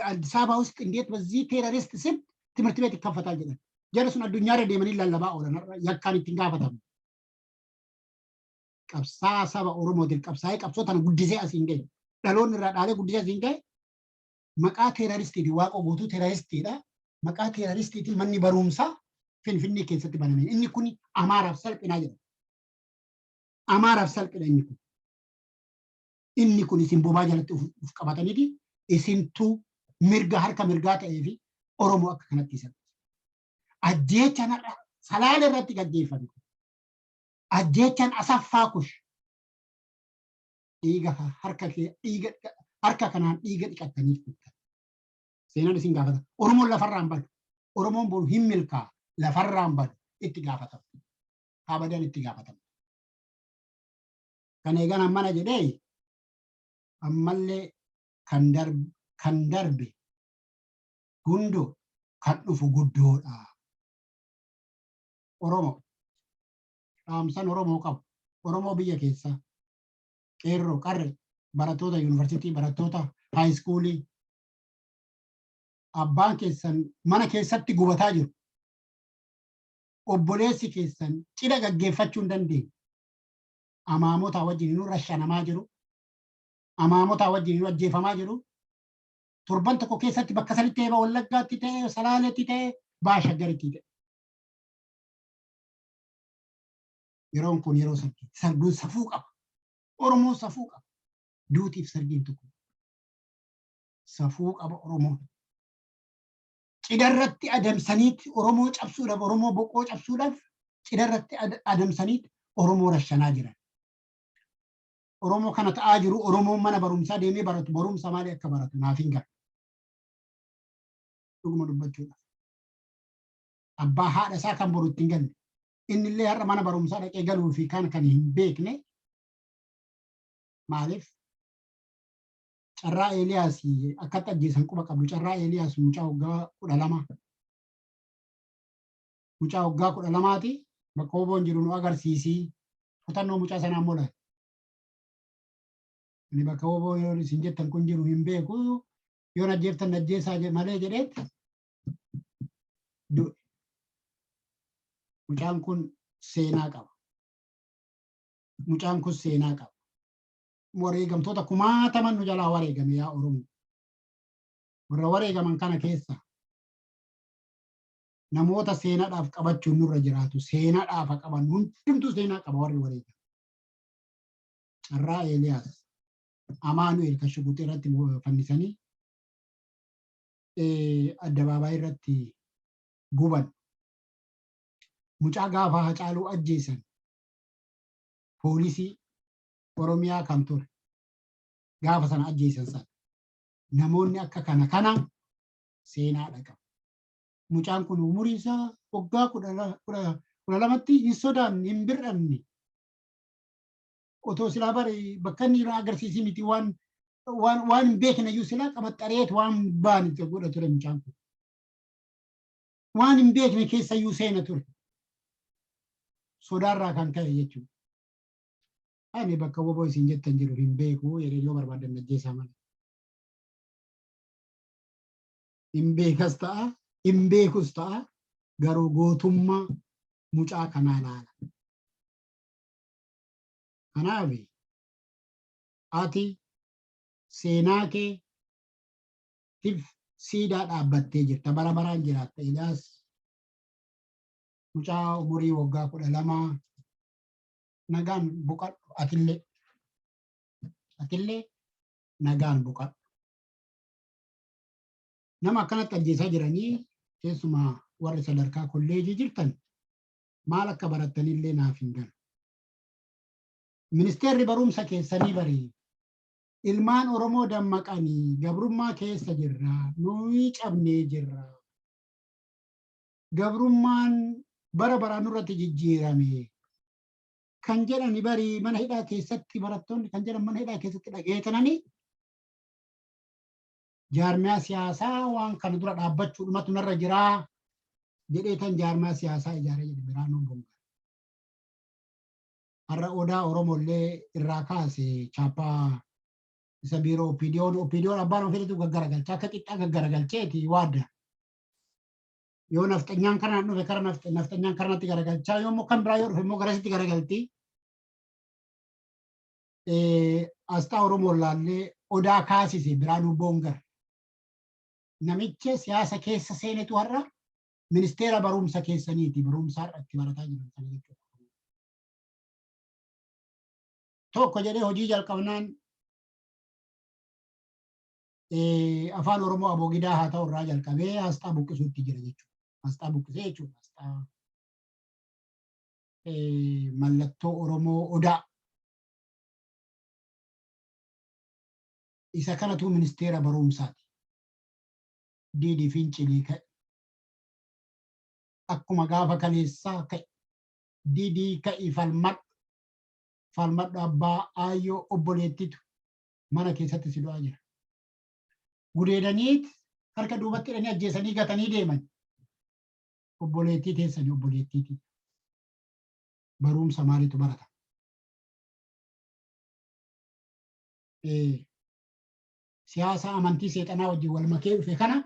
አዲስ አበባ ውስጥ እንዴት በዚህ terrorist ስም ትምህርት ቤት ይከፈታል jedhan. Jarri sun addunyaarra deemanii lallabaa oolan yakkaan ittiin gaafatamu. Qabsaa saba Oromootiin qabsaa'ee qabsoo tana guddisee asiin gahe. Dhaloonni irraa dhaalee guddisee asiin gahe maqaa terroristiiti. Waaqoo Guutuu terroristiidha. Maqaa terroristiitiin manni barumsaa Finfinnee keessatti baname. Inni kun Amaaraaf salphinaa jedhama. Amaaraaf salphina inni kun. Inni kun isin bobaa jalatti uf qabataniiti isintuu mirga harka mirgaa ta'ee fi Oromoo akka kanatti isa. Ajjeechaan har'a Salaala irratti gaggeeffame. Ajjeechaan Asaffaa Kush dhiiga harka kee dhiiga harka kanaan dhiiga dhiqattaniif kuttan. Seenaan isin gaafata. Oromoon lafarraan badu. Oromoon boru hin milkaa lafarraan badu itti gaafatama. Abadan itti gaafatama. Kan eegan ammana jedhee ammallee kan darbe gundoo, kan dhufu guddoodha. Oromoo dhaamsan Oromoo qabu. Oromoo biyya keessaa qeerroo, qarre, barattoota yuunivarsiitii, barattoota high schoolii, abbaan keessan mana keessatti gubataa jiru. Obboleessi keessan cidha gaggeeffachuu hin dandeenye. Amaamota wajjin nu rashanamaa jiru. Amaamota wajjin nu ajjeefamaa jiru. Torban tokko keessatti bakka sanitti ta'e, Wallaggaatti ta'e, Salaaletti ta'e, Baashaggaritti ta'e. Yeroon kun yeroo sargii. Sarguun safuu qaba. Oromoon safuu qaba. Duutiif sargiin tokko. Safuu qaba Oromoon. Cidharratti adamsaniit Oromoo cabsuudhaaf, Oromoo boqoo cabsuudhaaf cidharratti adamsaniit Oromoo rashanaa jiran. Oromoo kana ta'aa jiru, Oromoon mana barumsaa deemee baratu barumsa maalii akka baratu naaf hin galu. Dhuguma dubbachuudhaaf. Abbaa haadha isaa kan boru ittiin galle. Inni illee har'a mana barumsaa dhaqee galuu fi kan hin beekne. Maaliif carraa Eeliyaas akkatti ajjeesan quba qabdu. Carraa Eeliyaas mucaa waggaa 12, mucaa waggaa 12ti. Bakka woboon jiru nu agarsiisii, kutannoo mucaa sanaa immoo laala. Ani bakka woboo yoo isin jettan kun jiru hin beeku, yoon ajjeeftan ajjeesaa malee jedheet du'e. Mucaan kun seenaa qaba. Mucaan kun seenaa qaba. Wareegamtoota kumaataman nu jalaa wareegame yaa Oromoo. Warra wareegaman kana keessa namoota seenaadhaaf qabachuun nurra jiraatu, seenaadhaaf qaban, hundumtuu seenaa qaba warri wareegaman. Carraa Eeliyaas Amaanu'el kan shuguxii irratti fannisanii addabaabaayii irratti guban. Mucaa gaafa Hacaaluu ajjeesan poolisii Oromiyaa kan ture gaafa sana ajjeesan sana, namoonni akka kana kana seenaadha qabu. Mucaan kun umurii isaa waggaa 12tti hin sodaanne, hin bir'anne. Otoo silaa bare bakka inni jiru agarsiisii miti, waan hin beekne iyyuu silaa qabaxxareet waan baan itti godha ture mucaan kun. Waan hin beekne keessa iyyuu seena ture. Sodaarraa kan ka'e jechuudha. Ani bakka woboo isin jettan jiru hin beeku jedhee, yoo barbaadan ajjeesaa malee. Hin beekas ta'a, hin beekus ta'a, garuu gootummaa mucaa kanaa laala. Kanaaf ati seenaa kee tif siidaa dhaabbattee jirta, bara baraan jiraatta. Eliyaas mucaa umurii waggaa 12, nagaan boqadhu. Atillee nagaan boqadhu. Nama akkanatti ajjeesaa jiranii, keessumaa warri sadarkaa kolleejii jirtan maal akka barattanillee naaf hin galu. Ministeerri barumsa keessanii barii ilmaan Oromoo dammaqanii, gabrummaa keessa jirra, nuyi cabnee jirra. Gabrummaan bara baraan nurratti jijjiirame kan jedhani barii mana hidhaa keessatti barattoonni kan jedhan mana hidhaa keessatti dhageetananii jaarmiyaa siyaasaa waan kana dura dhaabbachuudhumatu narra jiraa jedhee tan jaarmiyaa siyaasaa ijaaree jedhe Biraanuu Bongaa. Har'a odaa Oromollee irraa kaase chaappaa isa biiroo OPDO'n OPDO'n abbaan ofiitu gaggaragalcha akka xiqqaa gaggaragalcheeti waadda. Yoo nafxanyaan kanaan dhufe kara nafxanyaan karanatti garagalchaa, yoo immoo kan biraa yoo dhufe immoo garasitti garagalti. Asxaa Oromoo laallee odaa kaasise Biraanuu Boongar. Namicha siyaasa keessa seenetu har'a ministeera barumsa keessaniiti, barumsa har'a itti barataa jiran kana jechuudha. Tokko jedhee hojii jalqabnaan afaan Oromoo aboogidaa haa ta'u irraa jalqabee asxaa buqqisuutti jira jechuudha. Asxaa buqqisee jechuudha. Asxaa mallattoo Oromoo odaa. Isa kanatu ministeera barumsaati. Diidii fincilii ka'e. Akkuma gaafa kaleessaa ka'e. Didii ka'i, falmadhu. Falmadhu, abbaa aayyoo obboleettitu mana keessatti si du'aa jira. Gudeedaniit harka duubatti hidhanii ajjeesanii gatanii deeman. Obboleettii teessanii obboleettiiti. Barumsa maaliitu barata? Siyaasa amantii seexanaa wajjin wal makee dhufe kana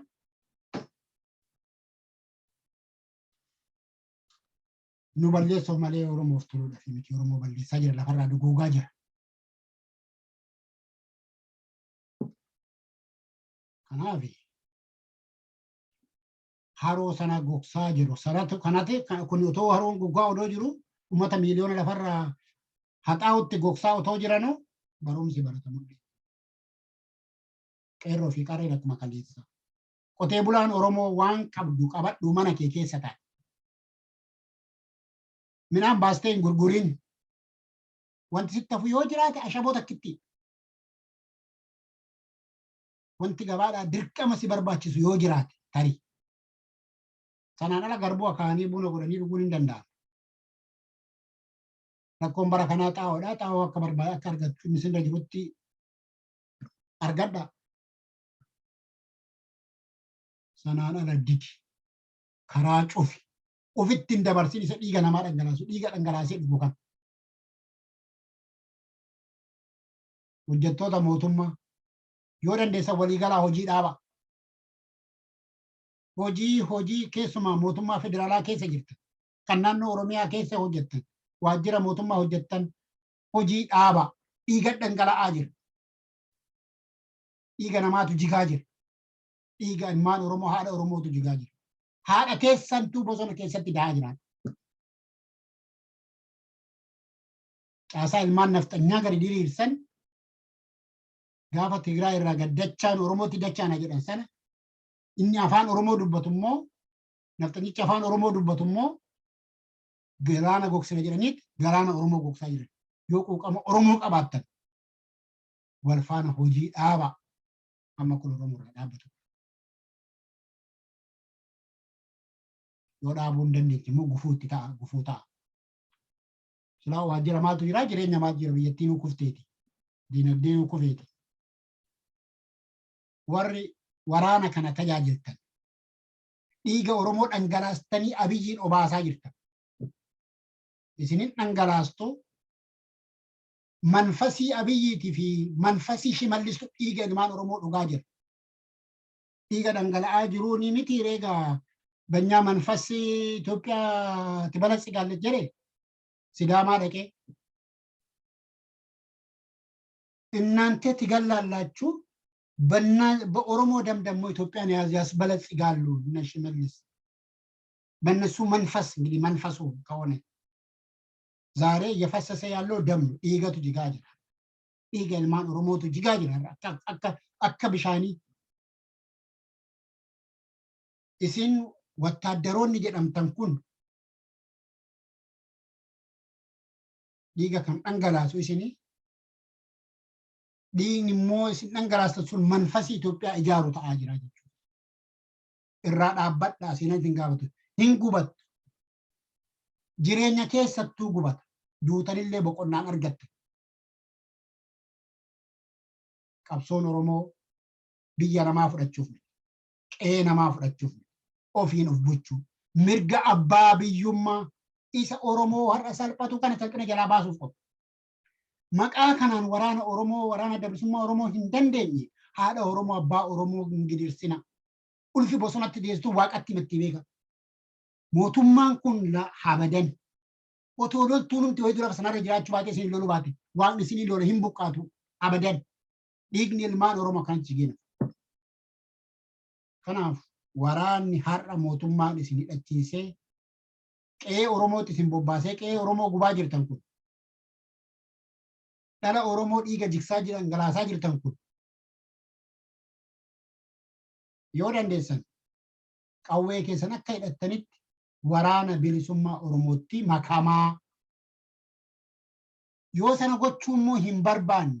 nu balleessuuf malee Oromoof toluudhaaf miti. Oromoo balleessaa jira, lafarraa duguugaa jira. Kanaaf haroo sana gogsaa jiru. Sanatu kanati kun otoo haroon gogaa odoo jiru, uummata miiliyoona lafarraa haxaa'utti gogsaa otoo jiranu, barumsi baratamuu. Qeerroo fi qarreen akkuma kaleessa. Qotee bulaan Oromoo waan qabdu qabadhu, mana kee keessa taa'e. Midhaan baastee hin gurgurin. Wanti sitti hafu yoo jiraate ashaboo takkitti. Wanti gabaadhaa dirqama si barbaachisu yoo jiraate tarii. Sanaan ala garbuu akaanii buna godhanii dhuguun hin danda'amu. Rakkoon bara kanaa xaa'oodha. Xaa'oo akka barbaade akka argattu inni sinirra jirutti argadha. Sanaan ala didi. Karaa cufi. Ofitti hin dabarsin isa dhiiga namaa dhangalaasu. Dhiiga dhangalaasee dhugu kan. Hojjettoota mootummaa yoo dandeessan waliigalaa hojii dhaaba. Hojii keessumaa mootummaa federaalaa keessa jirtan, kan naannoo Oromiyaa keessa hojjettan, waajjira mootummaa hojjettan, hojii dhaaba. Dhiiga dhangala'aa jira. Dhiiga namaatu jigaa jira. Dhiiga ilmaan Oromoo, haadha Oromootu jigaa jira. Haadha keessantuu bosona keessatti da'aa jira. Caasaa ilmaan nafxanyaa gadi diriirsan, gaafa Tigraay irraa gad dachaan Oromootti dachaana jedhan sana, inni afaan Oromoo dubbatu immoo, nafxanyichi afaan Oromoo dubbatu immoo, galaana gogsina jedhaniit galaana Oromoo gogsaa jiran. Yoo quuqama Oromoo qabaattan wal faana hojii dhaaba, amma kun Oromoo irraa dhaabbatu. Yoo dhaabuu hin dandeenye immoo gufuu itti ta'a, gufuu ta'a. Silaa waajjira maaltu jira, jireenya maaltu jira, biyyattiin kufteeti. Diinagdeen kufeeti. Warri waraana kana tajaajiltan dhiiga Oromoo dhangalaastanii Abiyyiin obaasaa jirtan. Isinin dhangalaastu manfasii Abiyyiitii fi manfasii Shimallistu dhiiga ilmaan Oromoo dhugaa jira. Dhiiga dhangala'aa jiruu ni miti reega banyaa manfasii Itoophiyaa ትበለጽጋለች jedhe Sidaamaa dhaqee. እናንተ ትገላላችሁ፣ በኦሮሞ ደም ደግሞ ኢትዮጵያን ያስበለጽጋሉ እነ ሽመልስ በእነሱ መንፈስ። እንግዲህ መንፈሱ ከሆነ ዛሬ እየፈሰሰ ያለው ደም ነው። Dhiigatu jigaa jira. Dhiiga ilmaan Oromootu jigaa jira akka bishaanii. Isin wattaaddaroonni jedhamtan kun dhiiga kan dhangalaasu isinii, dhiigni immoo isin dhangalaastan sun manfasii Itoophiyaa ijaaru ta'aa jira jechuudha. Irraa dhaabbadhaa, seenaan isin gaafatu. Hin gubattu. Jireenya keessattuu gubata. Duutanillee boqonnaan argatte. Qabsoon Oromoo biyya namaa fudhachuuf miti. Qe'ee namaa fudhachuuf miti. Ofiin of bulchuu. Mirga abbaa biyyummaa Isa Oromoo har'a salphatu kana salphina jalaa baasuuf qofa. Maqaa kanaan waraana Oromoo, waraana Adda Bilisummaa Oromoo hin dandeenye, haadha Oromoo, abbaa Oromoo hin gidirsina. Ulfi bosonatti deestuu waaqatti himatti beeka. Mootummaan kun habadan. Otoo loltuun humti wayii dura sanarra jiraachuu baatee isin loluu baate, waaqni isin lola hin buqqaatu abadan. Dhiigni ilmaan Oromoo akkanatti jigina. Kanaaf waraanni har'a mootummaan isin hidhachiisee qe'ee Oromootti isin bobbaasee qe'ee Oromoo gubaa jirtan kun, dhala Oromoo dhiiga jigsaa jiran galaasaa jirtan kun, yoo dandeessan qawwee keessan akka hidhattanitti waraana bilisummaa Oromootti makamaa. Yoo sana gochuu immoo hin barbaanne,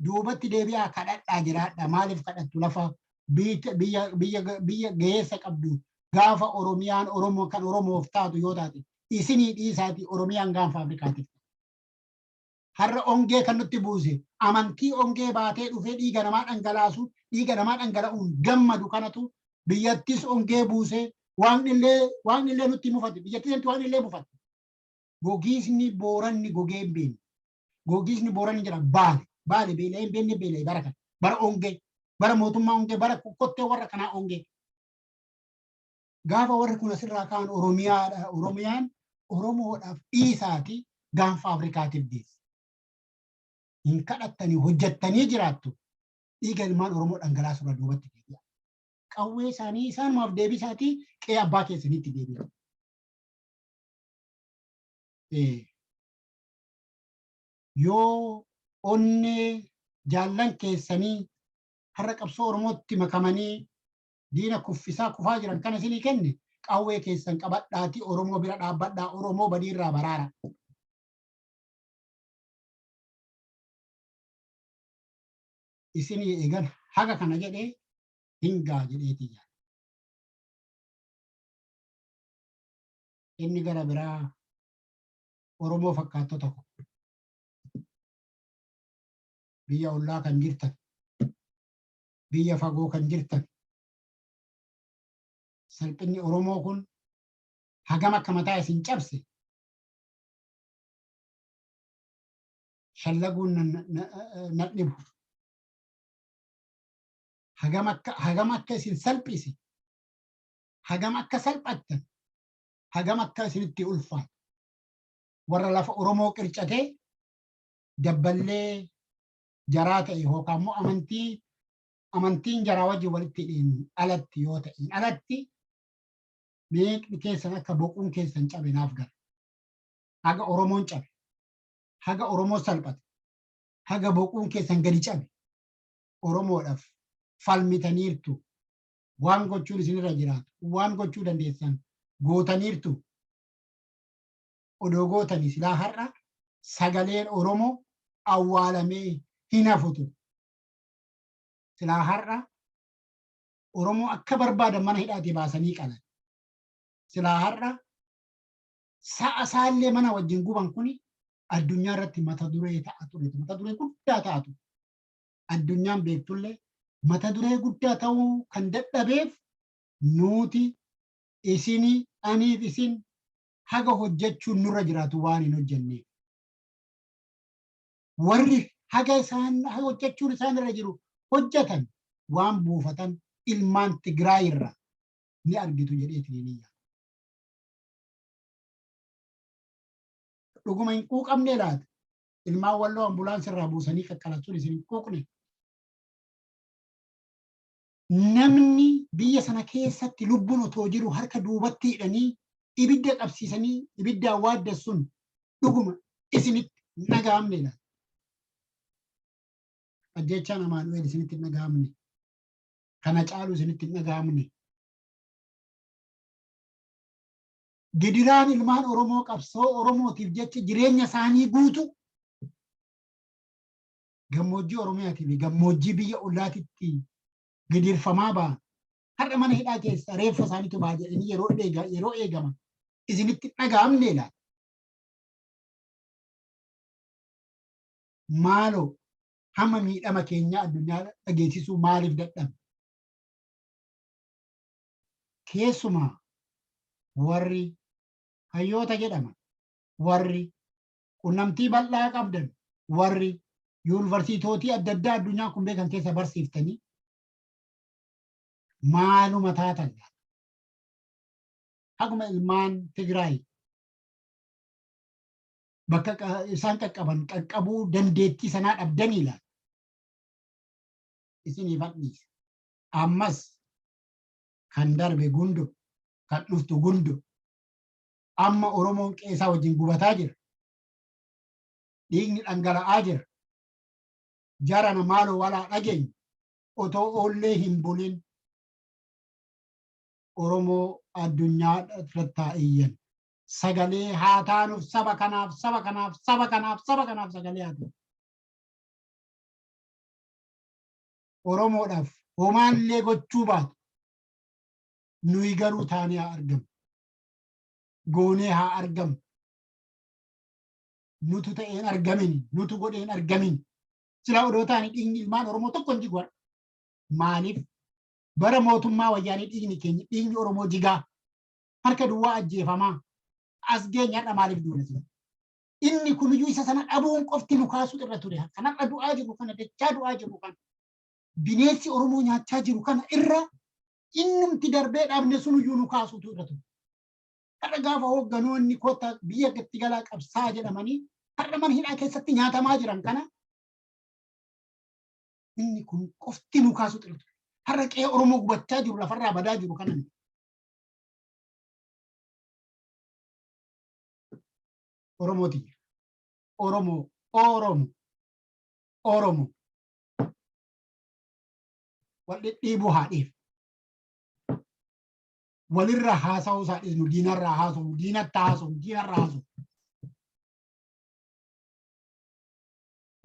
duubatti deebi'aa kadhadhaa jiraadha. Maaliif kadhattu? Lafa biyya ga'eessa qabdu, gaafa Oromiyaan Oromoo kan Oromoof taatu yoo taate, isinii dhiisaati Oromiyaan gaanfa Afrikaatiif. Har'a ongee kan nutti buuse amantii ongee baatee dhufee dhiiga namaa dhangalaasu, dhiiga namaa dhangala'uun gammadu kanatu biyyattis ongee buuse. Waaqni illee nutti mufate, biyyattis waaqni illee mufate. Gogiisni Booranni gogee hin beekne. Gogiisni Booranni jira Baale. Baale beela'ee hin beekne, beela'ee bara kana. Bara ongee, bara mootummaa ongee, bara kottee warra kanaa ongee. Gaafa warri kun asirraa ka'an Oromiyaadha. Oromiyaan Oromoodhaaf dhiisaati gaanfa Afrikaatiif geesse. Hin kadhattanii, hojjettanii jiraattu. Dhiiga ilmaan Oromoo dhangalaasuurra duubatti deebi'a. Qawwee isaanii isaanumaaf deebisaatii qe'ee abbaa keessaniitti deebi'a. Yoo onnee jaallan keessanii har'a qabsoo Oromootti makamanii diina kuffisaa kufaa jiran kana isinii kenne, qawwee keessan qabadhaatii Oromoo bira dhaabbadhaa, Oromoo badiirraa baraara. Isinii eegan haga kana jedhee hin gaa jedheetii yaada. Inni gara biraa, Oromoo fakkaattota ko, biyya ollaa kan jirtan, biyya fagoo kan jirtan, salphinni Oromoo kun hagam akka mataa isin cabse shallaguun na dhibu. Hagam akka isin salphise, hagam akka salphattan, hagam akka isinitti ulfaatu, warra lafa Oromoo qircatee dabballee jaraa ta'e yookaan immoo amantiin jaraa wajjin walitti hidheen alatti yoo ta'een alatti, meeqni keessan akka boquun keessan cabe naaf gala. Haga Oromoon cabe, haga Oromoon salphate, haga boquun keessan gadi cabe Oromoodhaaf falmitaniirtu. Waan gochuun isinirra jiraatu, waan gochuu dandeessan gootaniirtu. Odoo gootanii silaa har'a sagaleen Oromoo awwaalamee hin hafutu. Silaa har'a Oromoo akka barbaadan mana hidhaatii baasanii qalan. Silaa har'a sa'a isaallee mana wajjin guban kuni addunyaa irratti mata duree ta'a ture. Mata duree guddaa ta'a ture. Addunyaan beektullee mata duree guddaa ta'uu kan dadhabeef nuti, isini, aniif isin haga hojjechuun nurra jiraatu waan hin hojjenneef. Warri haga isaan hojjechuun isaan irra jiru hojjetan waan buufatan ilmaan Tigraay irraa ni argitu jedheetiin ni yaada. Dhuguma hin quuqamne laata? Ilmaan Walloo ambulaansii irraa buusanii qaqqalatsuun isin hin quuqne. Namni biyya sana keessatti lubbuun otoo jiru harka duubatti hidhanii ibidda qabsiisanii ibiddaan waaddessuun dhuguma isinitti hin dhaga'amne laata? Ajjechaan Amaanu'eel isinitti hin dhaga'amne. Kana caalu isinitti hin dhaga'amne. Gidiraan ilmaan Oromoo qabsoo Oromootiif jecha jireenya isaanii guutuu gammoojjii Oromiyaatii fi gammoojjii biyya ollaatitti gidirfamaa ba'an, har'a mana hidhaa keessa reeffa isaaniitu ba'a jedhanii yeroo eegaman isinitti dhaga'amne laata? Maaloo, hamma miidhama keenyaa addunyaa dhageessisuu maaliif dadhabne? Keessumaa warri har'a Hayyoota jedhama. Warri qunnamtii bal'aa qabdan, warri yuunivarsiitootii adda addaa addunyaa kun beekan keessa barsiiftanii maaluma taatan? Haguma ilmaan Tigraay bakka isaan qaqqaban qaqqabuu dandeettii sanaa dhabdanii laata? Isiniif hadhiisa. Ammas kan darbe gundo, kan dhuftu gundo. Amma Oromoon qeesaa wajjin gubataa jira. Dhiigni dhangala'aa jira. Jarana maaloo walaa dhageenyu, otoo oollee hin bulin Oromoo addunyaa irratti taa'iyyan. Sagalee haa taanuuf saba kanaaf, saba kanaaf, saba kanaaf, saba kanaaf sagalee haa ta'u. Oromoodhaaf homaallee gochuu baatu, nuyi garuu taanee haa argamu. Goonee haa argamu. Nutu ta'een argamin, nutu godheen argamin. Silaa odoo taane dhiigni ilmaan Oromoo tokko hin jigu. Maaliif bara mootummaa Wayyaanee dhiigni keenya, dhiigni Oromoo jigaa, harka duwwaa ajjeefamaa as geenyadha? Maaliif duuna sila? Inni kuniyyuu isa sana dhabuun qofti nu kaasuu irra ture. Kanarra du'aa jiru kana, dachaa du'aa jiru kana, bineensi Oromoo nyaachaa jiru kana irra innumti darbee dhabne sunuyyuu nu kaasuutu irra ture. Har'a gaafa hoogganoonni kottaa biyya gatti galaa qabsaa jedhamanii har'a mana hidhaa keessatti nyaatamaa jiran kana, inni kun qofti nu kaasuutu irra ture. Har'a qe'ee Oromoo gubachaa jiru, lafarraa badaa jiru kana miti. Oromooti. Oromoo, Oromo, Oromo. Wal dhidhiibuu haa dhiifnu. Walirra haasa'uu isaa dhiisnu, diinarraa haasa'u, diinatti haasa'u, diinarraa haasa'u.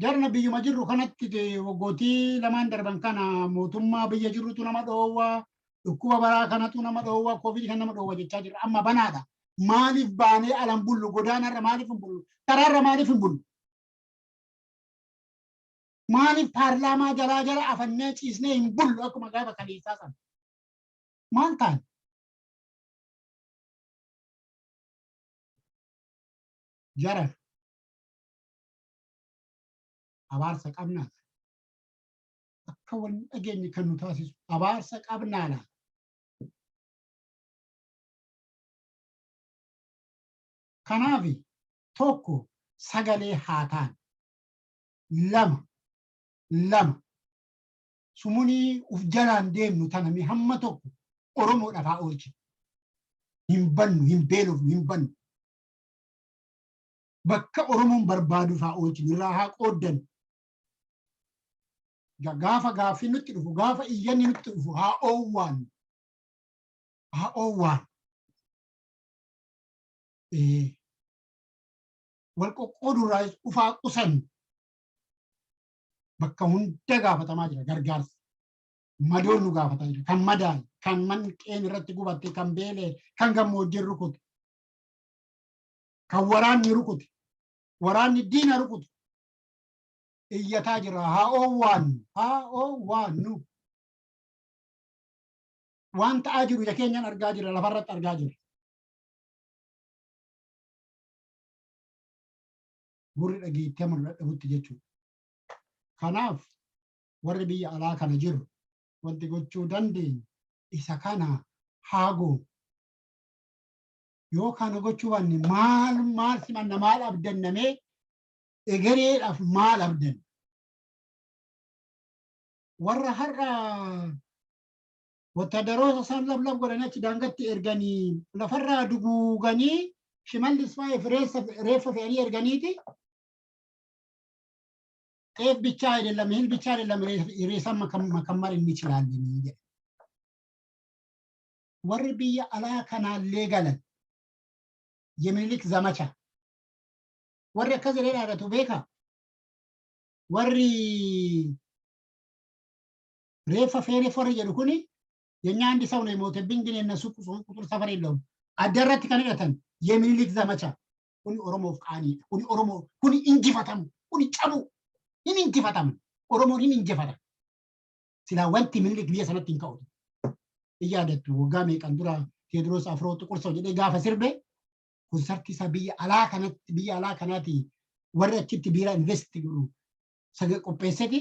Jarna biyyuma jirru kanatti waggootii lamaan darban kana mootummaa biyya jirrutu nama dhoowwaa, dhukkuba baraa kanatu nama dhoowwaa, Koovidii kan nama dhoowwa jechaa jirra. Amma banaadha. Maaliif baanee alan bullu? Godaanarra maaliif hin bullu? Karaarra maaliif hin bullu? Maaliif paarlaamaa jalaa jala afannee ciisnee hin bullu akkuma gaafa kaleessaa sana? Maal taane? Jaran abaarsa qabnaa? Akka wal dhageenye kan nu taasisu abaarsa qabnaa laata? Kanaaf tokko sagalee haa taanu. Lama sumunii uf jalaan deemnu tana mi hamma tokko Oromoodhaaf haa oolchinu. Hin bannu, hin beelofnu, hin bannu. Bakka Oromoon barbaaduuf haa oolchinu, irraa haa qooddannu. Gaafa gaaffii nutti dhufu, gaafa iyyanni nutti dhufu haa oowwaannu. Haa oowwaannu. Wal qoqqoodurraa ufaa qusannu. Bakka hunda gaafatamaa jira gargaarsa. Madoon nu gaafataa jira. Kan madaa'e, kan manqeen irratti gubatte, kan beelee, kan gammoojjiin rukute, kan waraanni rukute, waraanni diina rukute iyyataa jira. Haa oowwaannu, haa oowwaannu. Waan ta'aa jiru ija keenyaan argaa jira, lafarratti argaa jira. Gurri dhageettii amanu dadhabutti jechuudha. Kanaaf warri biyya alaa kana jiru wanti gochuu dandeenyu isa kana haa goonu. Yoo kana gochuu baanne maal maal simanna, maal abdannamee, egereedhaaf maal abdanna? Warra har'a wattaadaroota isaan lablab godhanii achi daangatti erganii lafarraa duguuganii Shimallis faa'eef reeffa fe'anii erganiiti, ጤፍ ብቻ አይደለም፣ እህል ብቻ አይደለም፣ ሬሳ መከመር እንችላለን jedhe. Warri biyya alaa kanaallee galan የሚኒሊክ ዘመቻ warri akkas jedhee dhaadatu beeka. Warri reeffa feene warri jedhu kuni የኛ አንድ ሰው ነው የሞተብኝ፣ ግን የነሱ ቁጥር ሰፈር የለውም። Addarratti kan hidhatan የሚኒሊክ ዘመቻ kuni Oromoof qaaniidha. Kuni Oromoo kuni injifatamu, kuni cabu hin injifatamu. Oromoon hin injifata. Silaa wanti Minilik biyya sanatti hin ka'u. In yaadattu, waggaa meeqan dura Teediroos Afroo ጥቁር ሰው jedhee gaafa sirbe Konsartii isaa biyya alaa kanatti, biyya alaa kanaati warri achitti biiraa invest godhu saga qopheesseti,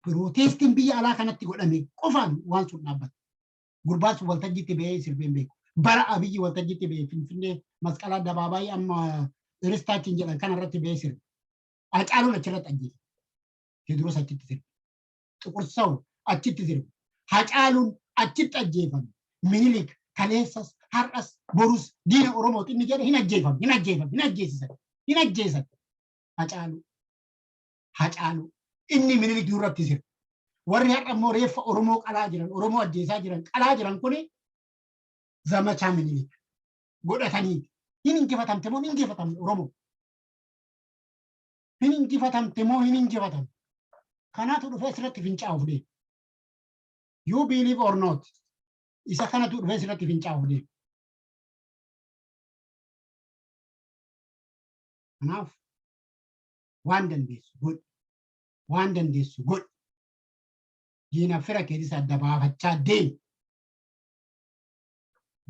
protestiin biyya alaa kanatti godhame qofaan waan sun dhaabbate. Gurbaan sun waltajjiitti ba'ee sirbeen beeku. Bara Abiyyi waltajjiitti ba'ee Finfinnee Masqalaa Addabaabaayii amma Iristaachiin jedhan kana irratti ba'ee sirbe. Hacaaluun achirratti ajjeese. Teediroos achitti sirbe. Xuqur Saw achitti sirbe. Hacaaluun achitti ajjeefame. Minilik kaleessas, har'as, borus diina Oromooti inni jedhe hin ajjeefame, hin ajjeefame, hin ajjeesisan, hin ajjeesan. Hacaaluu. Hacaaluu. Inni Minilik nurratti sirbe. Warri har'a immoo reeffa Oromoo qalaa jiran, Oromoo ajjeesaa jiran, qalaa jiran kuni zamachaa Minilik godhatanii hin injifatamte moo hin injifatamne Oromoo? Hin injifatamte moo hin injifatamne? Kanaatu dhufee asirratti fincaa'uuf deema. You believe or not, isa kanatu dhufee asirratti fincaa'uuf deema. Kanaaf waan dandeessu godhi. Waan dandeessu godhi. Diina fira keetis adda baafachaa deemi.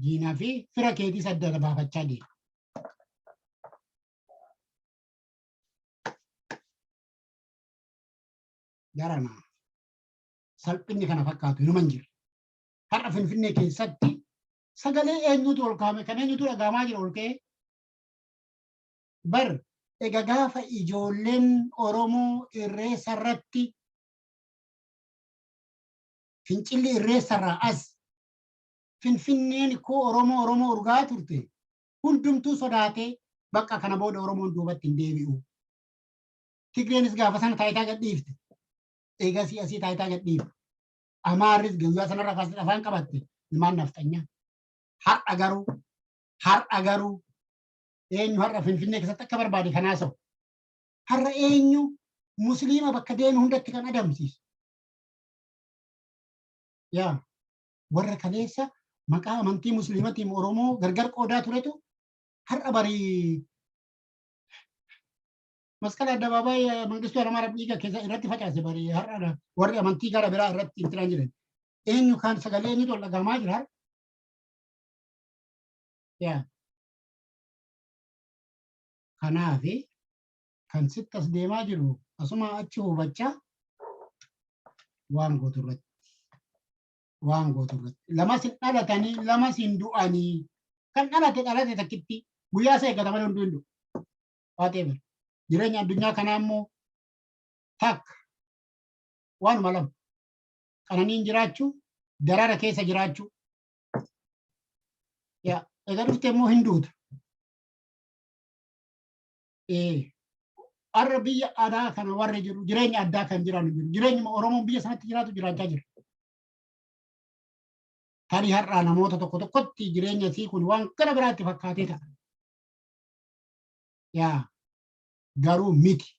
Diinaa fi fira keetis adda baafachaa deemi. Garana salphinni kana fakkaatu hinuma hin jirre. Har'a Finfinnee keessatti sagalee eenyutu ol kaa'ame, kan eenyutu dhagahamaa jira ol ka'ee? Bar ega gaafa ijoolleen Oromoo irreessa irratti fincilli irreessa irraa as Finfinneen koo Oromoo Oromoo urgaa turte, hundumtuu sodaatee bakka kana booda Oromoon duubatti hin deebi'u. Tigreenis gaafa sana taayitaa gadhiifte. Eegasii asii taayitaa gadhiifte. Amaarris guyyaa sanarra kaasee afaan qabatte ilmaan nafxanyaa. Har'a garuu eenyu har'a Finfinnee keessatti akka barbaade kan haasa'u? Har'a eenyu Musliima bakka deeme hundatti kan adamsiisu? Yaa warra kaleessa maqaa amantii Musliimatiin Oromoo gargar qoodaa turetu har'a barii Masqala Addabaabaayii Mangistuu Hayilamaariyaam dhiiga keessa irratti facaase barii har'a warri amantii gara biraa irratti intinaan jiran. Eenyu kan sagalee eenyutu ol dhagahamaa jira har'a? Yaa. Kanaafi kan sitti as deemaa jiru asuma achi hubachaa waan gootu irratti. Waan gootu irratti. Lamas hin dhalatanii, lamas hin du'anii. Kan dhalate dhalate takkitti guyyaa isa eeggata malee hunduu hin du'u. Whatever. Jireenya addunyaa kanaa immoo takka waanuma lama. Qananiin jiraachuu, darara keessa jiraachuu. Yaa egaa dhufte immoo hin duuta. Har'a biyya aadaa kana warri jiru jireenya addaa kan jiran jiru. Jireenyuma Oromoon biyya sanatti jiraatu jiraachaa jira. Tarii har'aa namoota tokko tokkotti jireenya isii kun waan gara biraatti fakkaatee ta'a. Yaa garuu miti.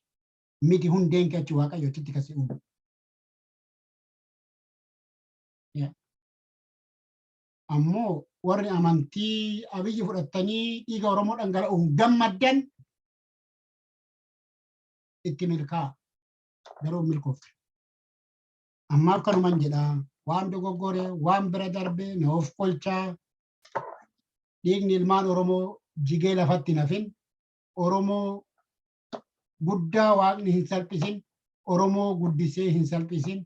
Miti, hundeen kee achi Waaqayyo achitti kasi uume. Yaa. Ammoo warri amantii Abiyyi fudhattanii dhiiga Oromoo dhangala'uun gammaddan itti milkaa'a. Garuu milkoofte. Ammaaf kanuman jedhaa, waan dogoggore, waan bira darbe na of kolchaa. Dhiigni ilmaan Oromoo jigee lafatti nafin. Oromoo guddaa Waaqni hin salphisin. Oromoo guddisee hin salphisin.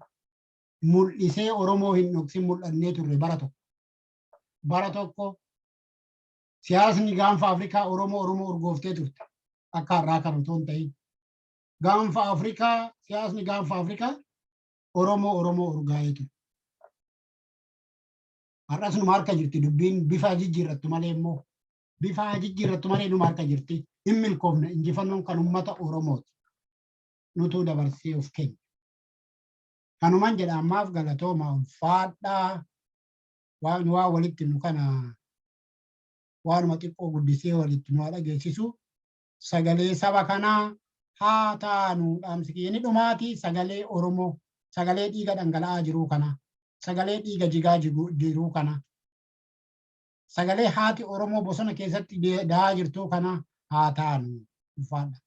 Mul'isee Oromoo hin dhoksin. Mul'annee turre bara tokko. Bara tokko siyaasni gaanfa Afrikaa Oromoo Oromoo urgooftee turte. Akka har'aa kan otoo hin ta'in. Gaanfa Afrikaa, siyaasni gaanfa Afrikaa Oromoo Oromoo urgaa'ee ture. Har'as numa harka jirti dubbiin, bifa jijjiirrattu malee immoo, bifa jijjiirrattu malee numa harka jirti. Hin milkoofne, injifannoon kan uummata Oromooti. Nutuu dabarsee of kenna. Kanuman jedha ammaaf, galatooma, ulfaadhaa. Waaqni waa walitti nu kana waanuma xiqqoo guddisee walitti nu haa dhageessisu. Sagalee saba kanaa haa taanu. Dhaamsi kiyya inni dhumaati sagalee Oromoo, sagalee dhiiga dhangala'aa jiruu kana, sagalee dhiiga jigaa jiruu kana, sagalee haati Oromoo bosona keessatti dahaa jirtuu kana haa taanu, ulfaadha.